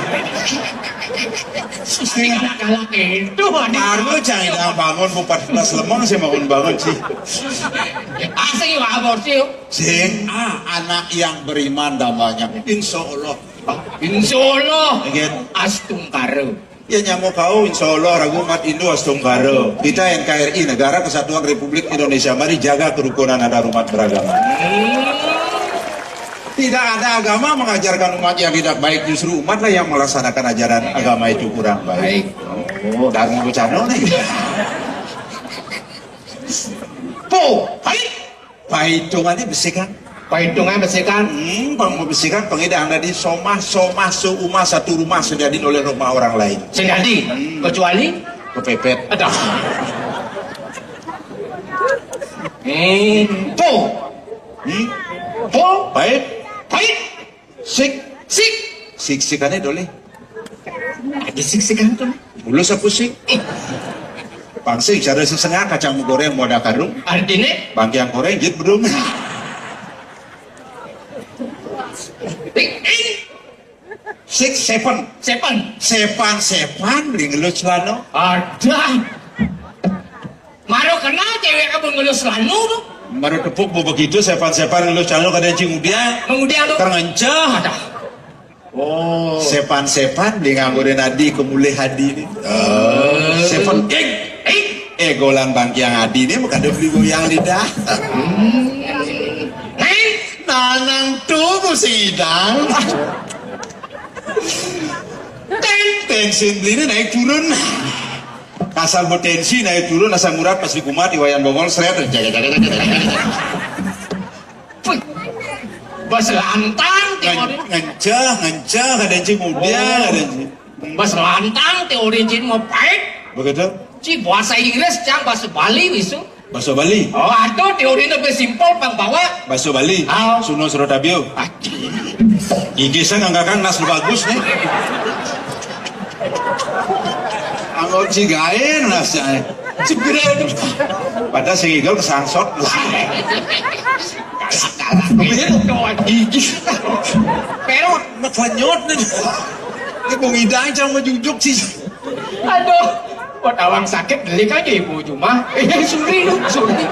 Sing galak-galak itu, ada. Baru jangan bilang bangun, bupat plus lemong sih, bangun-bangun sih. Asik yuk, aborsi yuk. Sing, ah, anak yang beriman damanya. Insya Allah. Insya Allah. Astungkara. Ya nyamuk kau, insya Allah ragu umat Hindu astungkara. Kita N K R I, Negara Kesatuan Republik Indonesia, mari jaga kerukunan antar umat beragama. Tidak ada agama mengajarkan umat yang tidak baik, justru umatlah yang melaksanakan ajaran agama itu kurang baik. Baik. Oh, dharma bocano nih. Po, hai. Paitungannya besikan. Paitungannya besikan. Hmm, bang mau besikan, pengidah anda di somah, somah, seumah, satu rumah, sejadi oleh rumah orang lain. Sejadi, hmm. Kecuali? Kepepet. Ada. Hmm, po. Hmm? Po. Pait. Pait. Sik. Sik. Sik-sikannya dole. Ada sik-sikan tuh. Bulu sapu sik. Pangsing cara sesengah kacang goreng mau ada karung. Artinya? Bangkiang goreng jit bedung. Ting, ting. Sik seven. Seven. Sepan sepan beli ngelus lano. Ada. Maro kenal cewek apa ngelus lano tuh? Maro tepuk mau begitu sepan sepan ngelus lano kada cing udia. Mengudia tuh. Kerencah. Ada. Oh. Sepan-sepan beli nganggurin adi kemulih adi nih. Oh. Sepan ing ing. Eh golang bangkiang adi nih makada beli goyang lidah. Hmm. Neng. Nanang tuh musidang. Teng tensin beli ini naik turun. Asal bertensi naik turun asam urat pas dikumat iwayan bongol seret jaga jaga jaga jaga. Bas lantang teori. Ngenceh, ngenceh, ada cing muda, ada cing. Bas lantang teori cing mau pahit. Begitu? Ci bahasa Inggris, cang bahasa Bali, wisu. Bahasa Bali? Oh, ada teori lebih simpel, Bang, bawa. Bahasa Bali? Oh. Suno Surotabio. Gigi saya nganggakan nas bagus nih. Anggo cigain nasnya. Cipira. Pada sing igel kesangsot. Kalah-kalah. Gigi. Perot. Makanyot nih. Ini mau ngidang sama jujuk sih. Aduh. Buat awang sakit delik aja ibu cuma. Eh, suri lu, suri.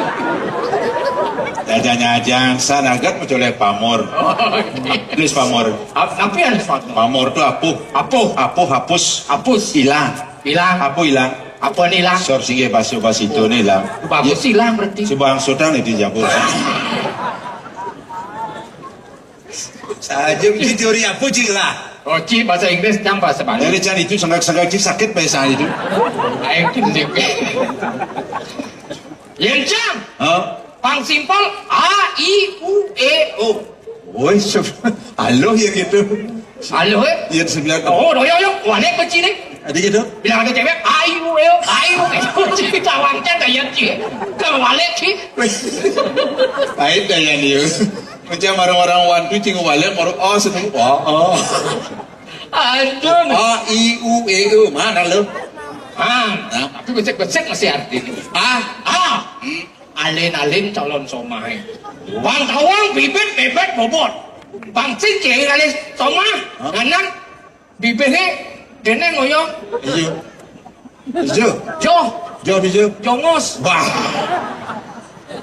Dadanya aja sanagat mencolek pamor. Oh, iya. Tulis pamor. Tapi harus pamor. Pamor tuh apuh. Apuh. Apuh hapus. Hapus. Hilang. Hilang. Apa hilang? Apa nih hilang? Sor singgih basuh bas itu nih hilang. Bagus hilang berarti. Coba angsutan itu jabur. Saja uji teori apa cik lah? Oh, cik bahasa Inggris cang bahasa Bali. Dari can itu sangat sangat cik sakit bahasa itu. Ayo cik. Yang cang. Hah? Pang simpel A I U E O. Woi, aloh ya gitu. Aloh eh? Iya sebelah. Oh, doyong yong, wanek kecil nih. Ada gitu. Bilang ada cewek, ayu eo, ayu eo. Cik tawang cang kayak cik. Kalau wanek cik. Pahit daya nih. Macam orang-orang wantu cing walet mau oh seneng oh oh. Aduh. A I U E O mana lo? Ah, nah. Tapi becek-becek masih arti. Ah, ah. Hmm. Alin-alin calon somai. Bang tawang bibit bebet bobot. Bang sing kiai kali somah. Hah? Nganang bibit he dene ngoyong. Iya. Ijo. Jo. Jo di jo. Jongos. Wah.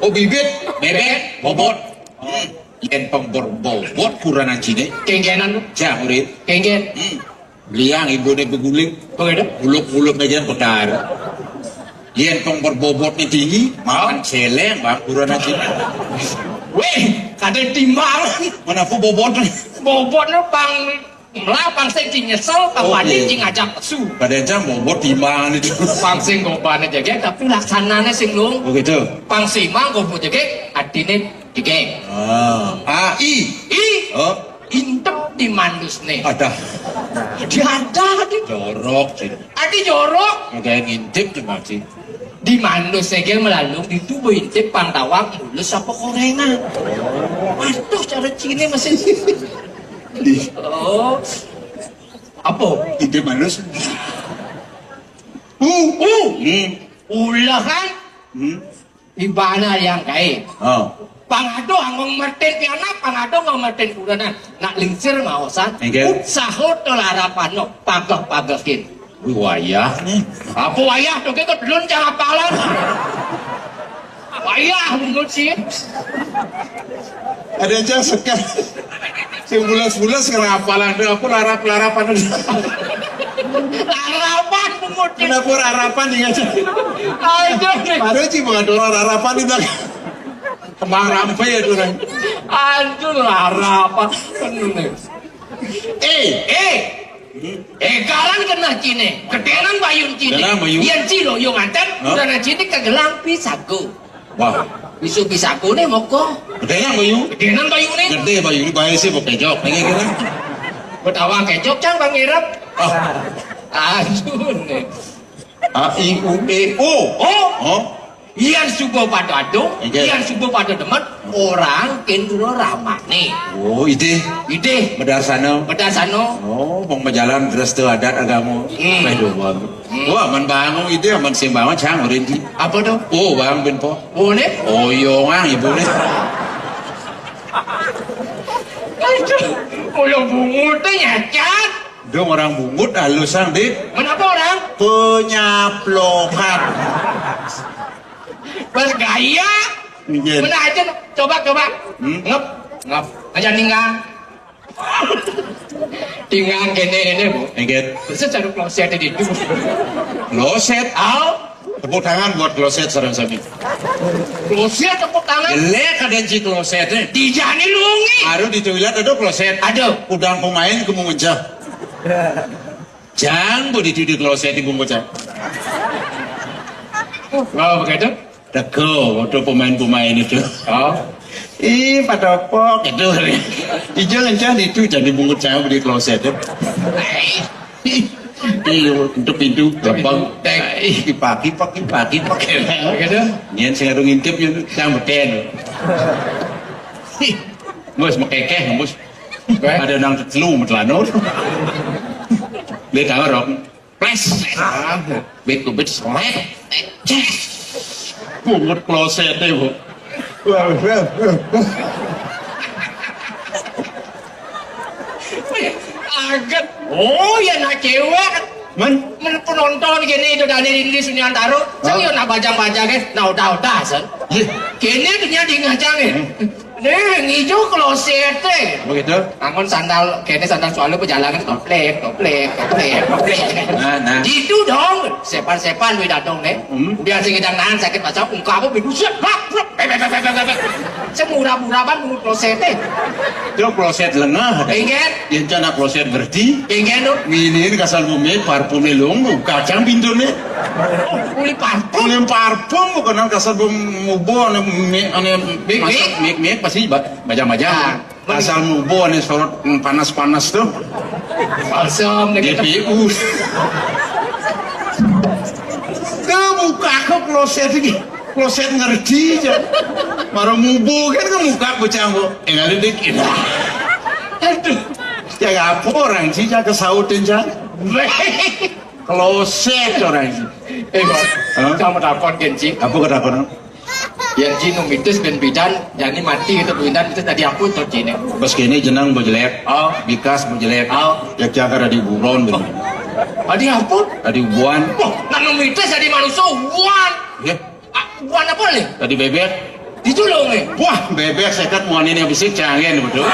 Oh bibit, bebek, bobot. Hmm. Yen pembor bobot kuranan cine. Kengkenan. Cah murid. Kengken. Hmm. Liang ibu ne beguling. Begitu. Uluk-uluk aja putar. Yen pembor bobot ni tinggi, makan celeng bang kuranan cine. Weh, kada timbang. Mana aku bobot? Bobot no pang Lah pang sing cing nyesel, pang wani cing ngajak pesu. Pada jam bobot timbang itu. Pang sing gobane jege, tapi laksanane sing lung. Oh gitu. Pang simang gobo jege, atine Tiga. Ah. A I. I. Oh. Intep di mandusné. Ada. Dia ada di. Jorok sih. Adi jorok. Ada yang ngintip tuh masih. Di mandusné gé melalung di tubuh intip pang tawang mulus apa koréngan. Aduh, cara ciné masih. Di. Oh. Apa? Intip mandus. Uh. Uh. Hmm. Ulah kan? Hmm. Ibana yang kaé. Oh. Pangado anggong mertin pianak, pangado anggong mertin kurenan. Nak lingsir maosan. Inggih. Utsahut larapan no, pageh-pagehin. Wih, wayah nih. Apa wayah to, kok delun cang apalan? Wayah, bungut sih. Ada aja sekat. Sing bulas-bulas kena apalan tuh, aku larap-larapan. Larapan, bungut. Kenapa larapan nih aja? Aduh, nih. Baru sih bukan dolar larapan itu. Kembang rampe ya tuh, Ren. Aduh, larapan. Penuh nih. Eh, eh. Eh, karan kena ciné. Gedénan bayun ciné. Gedénan bayun. Yén ci loyong nganten, hah? Gedénan ciné kagelang pisago. Wah. Isu pisagoné moko. Gedénan bayun. Gedénan bayuné. Gedé bayun, baé sih, kok kéjok. Pengen kira. Kok tawang kéjok, cang, Bang Irep. Ah. Aduh, nih. A, I, U, E, O. Oh. Oh. Yén suba pada adung, inggih. Yén suba pada demen, orang kendro ramane. Oh, idih. Idih. Medarsana. Medarsana. Oh, wong majalan dresta adat agama. Hmm. Wah, aman bangun idih, aman sing bangun, cang, urin di. Apa to? Oh, bang, ben po. Oh, né? Oh, iya, ngang, ibu né. Aduh, kula bungut nyacat. Dong orang bungut halusan, Dik. Menapa orang? Penyaplokan. Bergaya. Nggih. Mana aja, coba, coba. Hmm? Ngep, ngep. Aja ninggang. Tinggal kéné, kéné, Bu. Nggih. Bisa cari kloset di itu. Kloset? Au. Tepuk tangan buat kloset sareng sami. Kloset tepuk tangan. Jelek ada ci kloset, eh. Dijani lungi. Baru di toilet ada kloset. Ada. Udang pemain kemu ngencah. Jang, bu di, di kloset ibu ngencah. Oh, begitu? Teko, waktu pemain-pemain itu. Oh. Ih, pada apa? Itu. Ijo ngencah di itu, jadi bungut saya di kloset, ya. Iya, untuk pintu gampang. Ih, kipak, kipak, kipak, kipak. Begitu? Nian sing adu ngintip, nian, yang beten. Ih, bos, makekeh, bos. Ada nang telu, metelanur. Dia tahu, Rok. Ples. Ah, bit ku bit, seret. Ces. Bungut kloset, ya, bu. Aget. Oh, ya, nak cewek. Men? Men penonton gini itu dari Indi Sunyantaro. Saya nak baca-baca, guys. Nah, udah, udah, sen. Gini dunia di ngajang, ya. Nih, ngijo kloset, eh. Begitu? Angon sandal, kene sandal soalnya pejalangan toplek, toplek, toplek, toplek. Nah, nah. Gitu dong. Sepan-sepan, duit datang, nih. Hmm. Biar sing ngidang nahan sakit pasal, ungkap apa, bingung, set, brak, brak, bek, bek, bek, bek, bek, bek. Semurah-murah, bang, bungut kloset, eh. Itu kloset lengah. Ingat? Yang cana kloset berarti. Ingat, dong. Nginin kasal bumi, parfumnya longgo, kacang pintunya. Oh, uli parfum. Uli parfum, bukan kasal bumi mubo, ane mi-, ane mik, mik, mik, pasti ba-, baca-baca. Nah. Kasal mubo, ane sorot, mm, panas-panas tuh. Balsam, gitu. G P U. Tuh, buka kok kloset ini. Kloset ngerti aja. Marang mubo kan, kan muka bocah, bu. Eh, ngalih dikit. Aduh. Jaga apa orang sih, jaga sautin, jaga. Kloset orang sih. Eh, Mas, hah? Kamu takut, Gen, Ci? Apa ketakutan? Yén Ci nu mitis bén bidan, jani mati gitu, bidan itu tadi apa tuh, Ci, né? Pas kene jenang bu jelek. Oh. Bikas bu jelek. Oh. Ya, jaga tadi buron, bu. Tadi apa? Tadi ubuan. Wah, nak nu mitis tadi manusia ubuan. Ya. Ah, ubuan apa, nih? Tadi bebek. Itu loh, nih. Wah, bebek seket muanin yang bisi canggih, betul.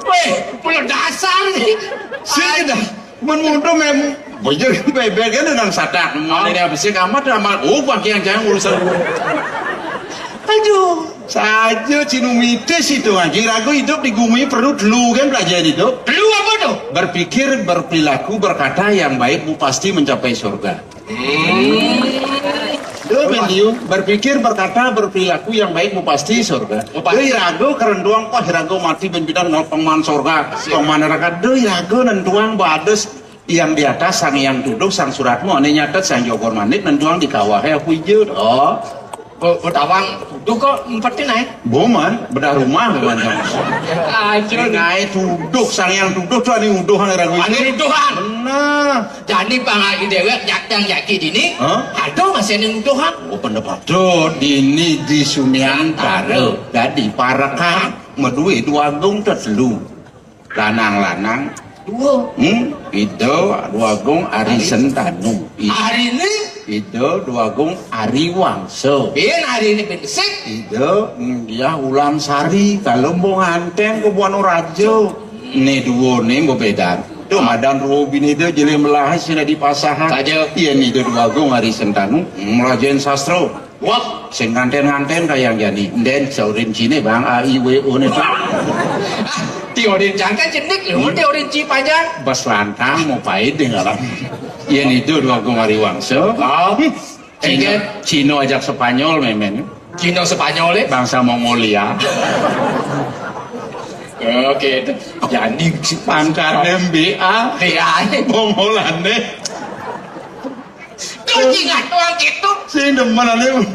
Weh, pulau dasar nih. Sini dah. Men mutu mem-, bojo bebek kan nang sadak. Mana ini apa sih, kamat amal. Oh, pakai yang jangan urusan. Aduh, saja cinumite situ ngaji. Ragu hidup di bumi perlu dulu kan pelajaran hidup. Dulu apa tuh? Berpikir, berperilaku, berkata yang baik, bu pasti mencapai surga. Hmm. Duh, Bendiu, berpikir, berkata, berperilaku yang baik mau pasti surga. Mau pasti. Duh, iraga kerenduang, wah, iraga mati ben pidan ngopeng man surga, ngopeng man neraka. Duh, iraga nentuang baades yang di atas, sang yang tuduh, sang suratmu, ane nyatet, sang jogor manik, nentuang di kawah, ya, aku ija. Oh. Be-, bedawang tuduh kok empetin ae. Boman, bedah rumah, boman. Aduh. Ngae tuduh, sang yang tuduh tuh ane nuduhan iraga. Ane nuduhan. Bener. Jani pang i dewek jatang jaki dini, hah? Aduh, masih ning tuhan. Oh, pendapat. Tuh, dini di Sumiantara, dadi parekan, madue Dwagung tetelu. Lanang-lanang, dua. Hmm, Ida Dwagung Ari Sentanu. I-, Ari ini? Ida Dwagung Ari Wangsa. Bin Ari ini bin Sik. Ida Diah Ulan Sari, kalau mau nganten ke Buana Raja. Ni dua ni bebedan. Tuh, madan dua bini dia jeli melahi sini di pasahan. Saja. Iya ni dua Dwagung Ari Sentanu, merajain sastra. Wah, sing nganten-nganten kayang jani. Nden saurin cine bang, A I W O ni tuh. Ti orin jangka jenik lu, ti orin ci panjang. Bas lantang mau pahit deh ngalam. Iya ni dua Dwagung Ari Wangsa. Oh. Cina, Cina ajak Spanyol memen. Cina Spanyol, eh? Bangsa Mongolia. Oke, itu. Jadi si pangkat M B A. B A, eh? Mongolan deh. Tuh, ingat doang gitu. Sing demen ane.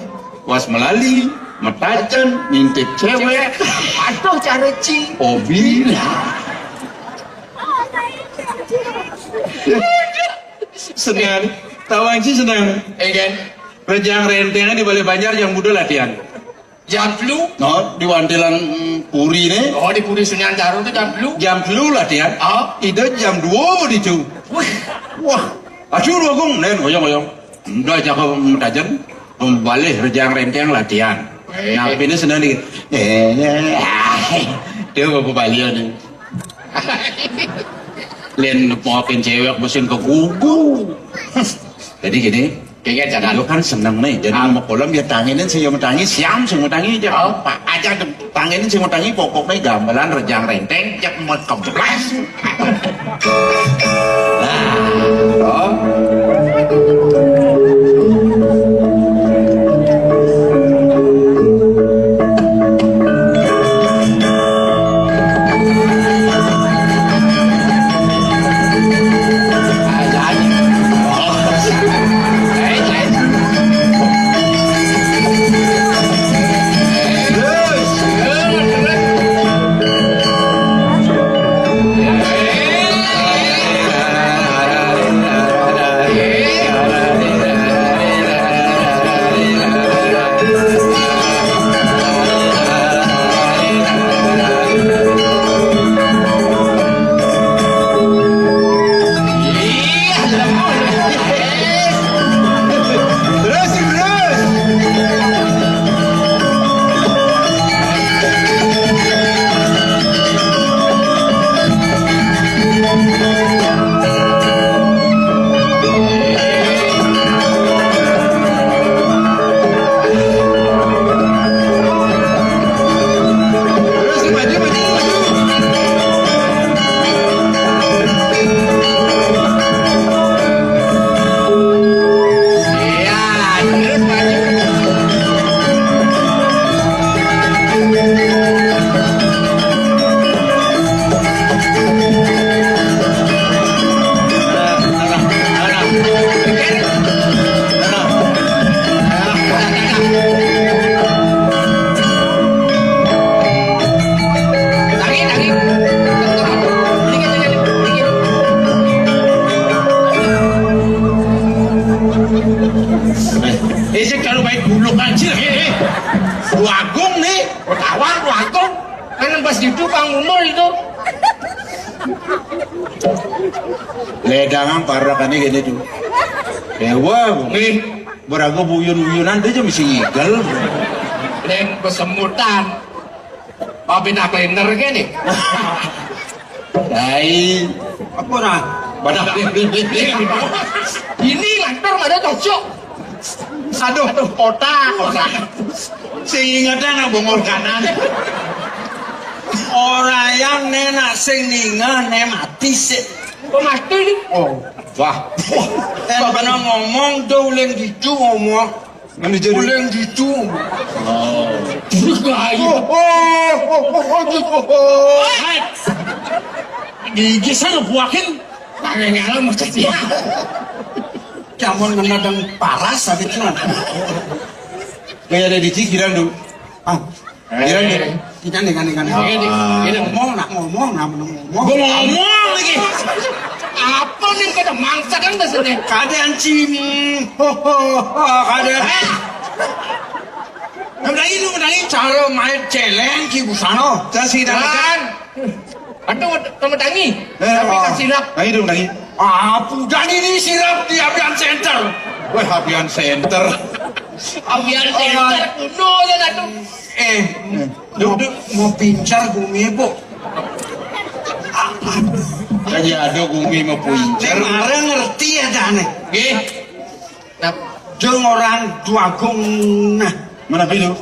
Was melali, metajen, ngintip cewek. Aduh, cara ci. Hobi. Senang. Tawang ci senang. Enggak. Rejang renteng di Balai Banjar yang muda latihan. Jam telu? No, di wantilan, mm, puri ni. Oh, di puri Sunyantaro tu jam telu? Jam telu latihan. Ah. Ida jam dua mau dicu. Wih. Wah, acu dua gong, nen, oyong, oyong. Udah jago metajen, pembalih rejang renteng latihan. Eh. Nah, ini senang di, eh, dia bapak balian ni. Len nepokin cewek mesin ke gugu. Jadi gini, kayaknya jangan. Lu kan seneng nih, jadi ah, mau kolam dia tanginin sih, yang tangi siam sih, mau tangi aja. Oh. Pak aja tuh, tanginin sih, mau tangi pokoknya gamelan rejang renteng, cek mau keblas. Nah, oh. Eh, sing kalau baik buluk aja, eh, eh. Wagung nih, kawan wagung. Kan pas gitu pang umur itu. Ledangan parak ini gini tuh. Dewa, nih. Beraga buyun-buyunan dia aja mesti ngigel. Len kesemutan. Papi nak lender gini. Dai. Apa ora? Badak. Ini lantar ada cocok. Aduh, otak, otak. Sing ingetan nak bongol kanan. Ora yang nenak sing ningeh ne mati sik. Kok mati ni? Oh. Wah. Kan pernah ngomong do uling ditu ngomong. Anu jadi. Uling gitu. Oh. Terus ayo. Oh, oh, oh, oh, oh, oh, oh. Gigi sana buahin. Kagak ngalam maksudnya. Kamu ngenadang paras tapi tuh. Kayak ada di Cikiran tuh. Ah. Iya, iya. Iya, nih, nih, nih. Oke, nih. Ah. Ini ngomong, nak ngomong, nak ngomong. Gua ngomong lagi. Apa nih, kada mangsa kan biasanya? Kadang cing. Ho, ho, ho, kadang. Hah? Kadang ini, kadang ini. Cara main celeng, ki busano. Kasih dah. Dan. Aduh, kamu tangi. Eh, tapi oh. Kasih lah. Tangi dong, tangi. Ah, pudan ini sirap di Abian Center. Wah, Abian Center. Abian Center, kuno ya, aduh. Eh, mau, mau pincar gumi, Bu. Jadi ada gumi mau pincar. Marah ngerti ya, Dane? Nggih. Nah, jeung orang Dwagung, nah. Mana pilu?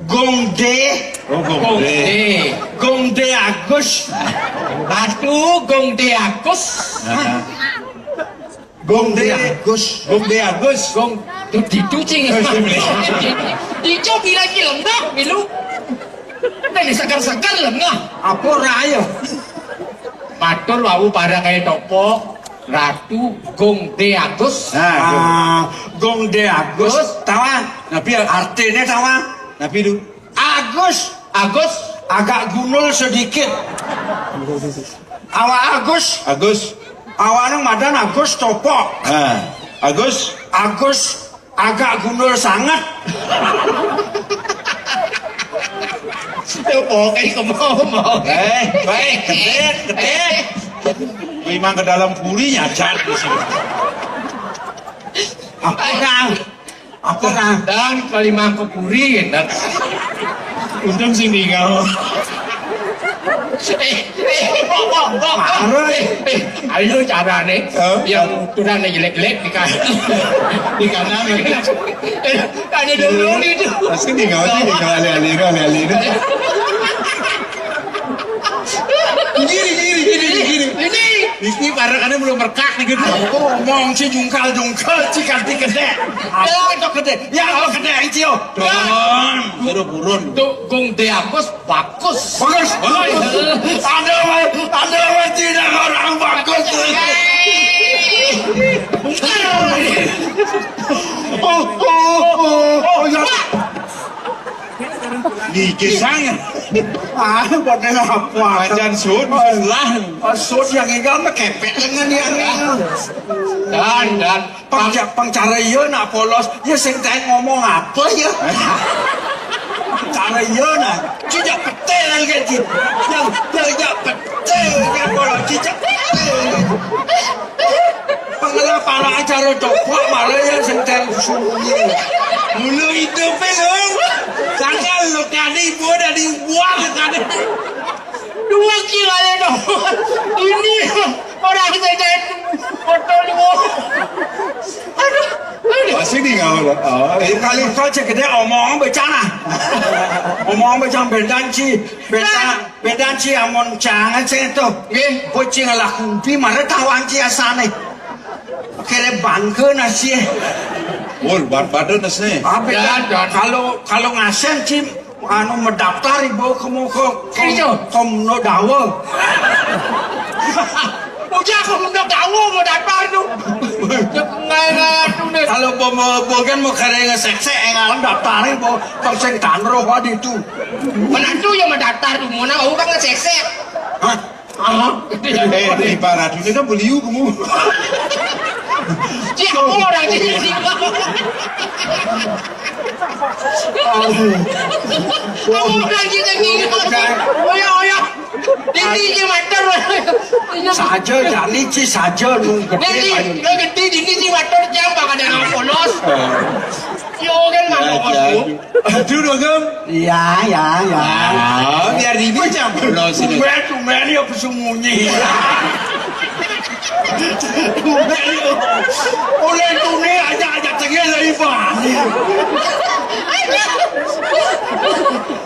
Gong D. Oh, Gong D. Gong D. Gong D Agus. Aduh, Gong D Agus. Heeh. Gong D Agus. Gong D Agus. Gong, tuh ditu, cing. Eh, sini. Ditu bilang ki lengah, milu. Tadi segar-segar lengah. Apa ora ayo? Matur wau barang kaya topok. Ratu Gong D Agus. Nah, Gong. Ah, Gong D Agus. Agus. Tawa. Nabi artinya tawa. Nabi lu. Agus. Agus. Agak gundul sedikit. Awak Agus. Agus. Awak nang madan Agus topok. Nah, Agus. Agus. Agak gundul sangat. Pokoknya kemau-mau. Eh, baik, gede, gede. Memang ke dalam puri nyacat di sini. Apa orang? Apa orang? Dan kali mangkok puri, dan untung sih tinggal. Eh, eh, kok, kok, kok. Marah. Eh, eh, ayo carane. Hah? Yang turane jelek-jelek di kanan. Di kanan. Eh, tanya dulu itu. Pasti nih, nggak sih, nih, kalau alih-alih itu, alih-alih itu. Gini, gini, gini, gini. Ini. Ini para kan belum merkak nih, gitu. Aku ngomong si jungkal-jungkal, si kanti gede. Aku itu gede. Ya, kalau gede, itu. Don, suruh burun. Tuh, Gung Deakus. Bagus. Bagus. Bagus. Ada, Mas. Ada, Mas. Tidak orang bagus. Oh, oh, oh, oh, ya. Di kisahnya. Ah, pada apa? Pacan sud, lah. Oh, sud yang enggak mah kepek dengan yang ini. Dan, dan. Pang, pang cara iya nak polos, ya sing taek ngomong apa ya? Cara iya nak, cijak petel kan, Ci. Yang, yang jak petel kan polos, cijak petel. Pengelah para acara copok, malah ya sing taek sunyi. Mulu itu, Pe, lu. Sangkal lu kadi, ibu dari buah kadi. Dua kilo ada dong. Ini orang saya foto lu. Aduh, aduh. Pasti di ngawur. Oh, eh, kali kau cek gede omong becana. Omong becana bendan ci, bendan, bendan ci amon cangan sih itu. Nggih. Bocing lah kumpi mare tawang ci asane. Kere bangke nasi. Oh, bar-, bar-, nasi. Apa ya? Dan, dan. Kalau, kalau ngasen ci anu mendaftar ibu kamu ke, ke, iya. Komno Dawa. Udah aku mendaftar Dawa mau daftar tu. Jangan tuh deh. Kalau mau, mau, bukan mau kere ngesekse, enggak daftar ibu, tong sing tanroh wadi tu. Menantu yang mendaftar tu, mau nak orang ngesekse. Hah? Ah, eh, eh, Pak Ratu, ini kan beliau kamu. Siapa orang ini? Kamu orang kita gini. Oya, oya. Ini je mater. Saja, jani ci saja, lu gede. Ini, ayo. Lu gede, ini je mater, jam, bakal ada orang polos. Eh. Yo, kan, ya, mana ya. Aduh, dong, Gem. Iya, iya, iya. Ah, biar ribut, Cang. Belum sini. Tumben, tumben ya, pesumunyi. Tumben ya. Oleh tune aja, aja tengil lah, Iba.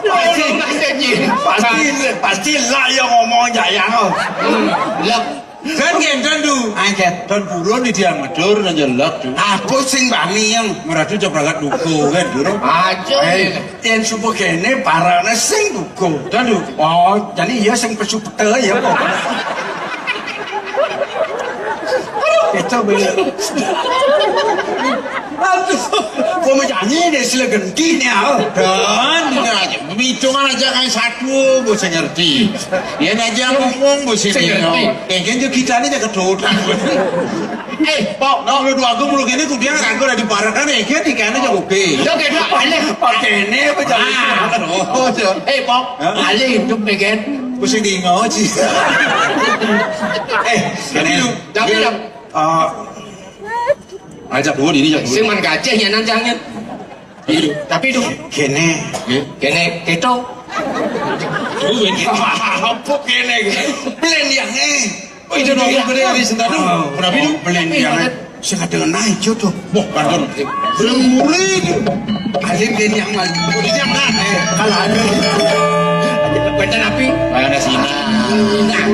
Pasti, pasti, pasti lah yang ngomong aja, ya. Lah. Kan ngénten, Du. Angkat. Don purun di tiang medhur nang jelek, Du. Aku sing bani yang meradu coba lek duko kan, Du. Aja. Eh, yang subuh kene parane sing duko. Dan, Du. Oh, jadi iya sing pesu pete ya kok. Itu bener. Aduh, kok menyanyi deh sila genti nih, ah. Dan, ini aja. Hitungan aja kayak satu, gue sing ngerti. Yen aja ngomong, mesti sing ngerti. Engken yo kitane ya kedotan. Eh, Pok, no, lu dua gue mulu kene kudu yang ragu ada di parakan ya, kan ikan aja oke. Yo kedo aneh. Oke, ini apa jadi? Ah, oh, so. Eh, Pok, alih hidup nih, kan. Gue sing dingo sih. Eh, tapi lu, tapi lu. Ah, ajak dulu ini, ajak dulu. Sing man gajah ya nanjangnya. Tapi, Du, kene. Kene keto. Apa kene? Belen yang, eh. Oh, itu dong, gede dari sentadu. Kenapa itu? Belen yang, eh. Sing ada naik jodoh. Wah, pardon. Belum mulai itu. Alim belen yang lagi. Udah jam enam, eh. Kalau ada. Baca napi. Mana sini? Nah.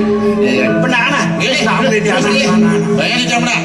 Benar, nah. Ini. Nah, belen yang, terus, nah, ini. Nah, nah. Bayar jam enam.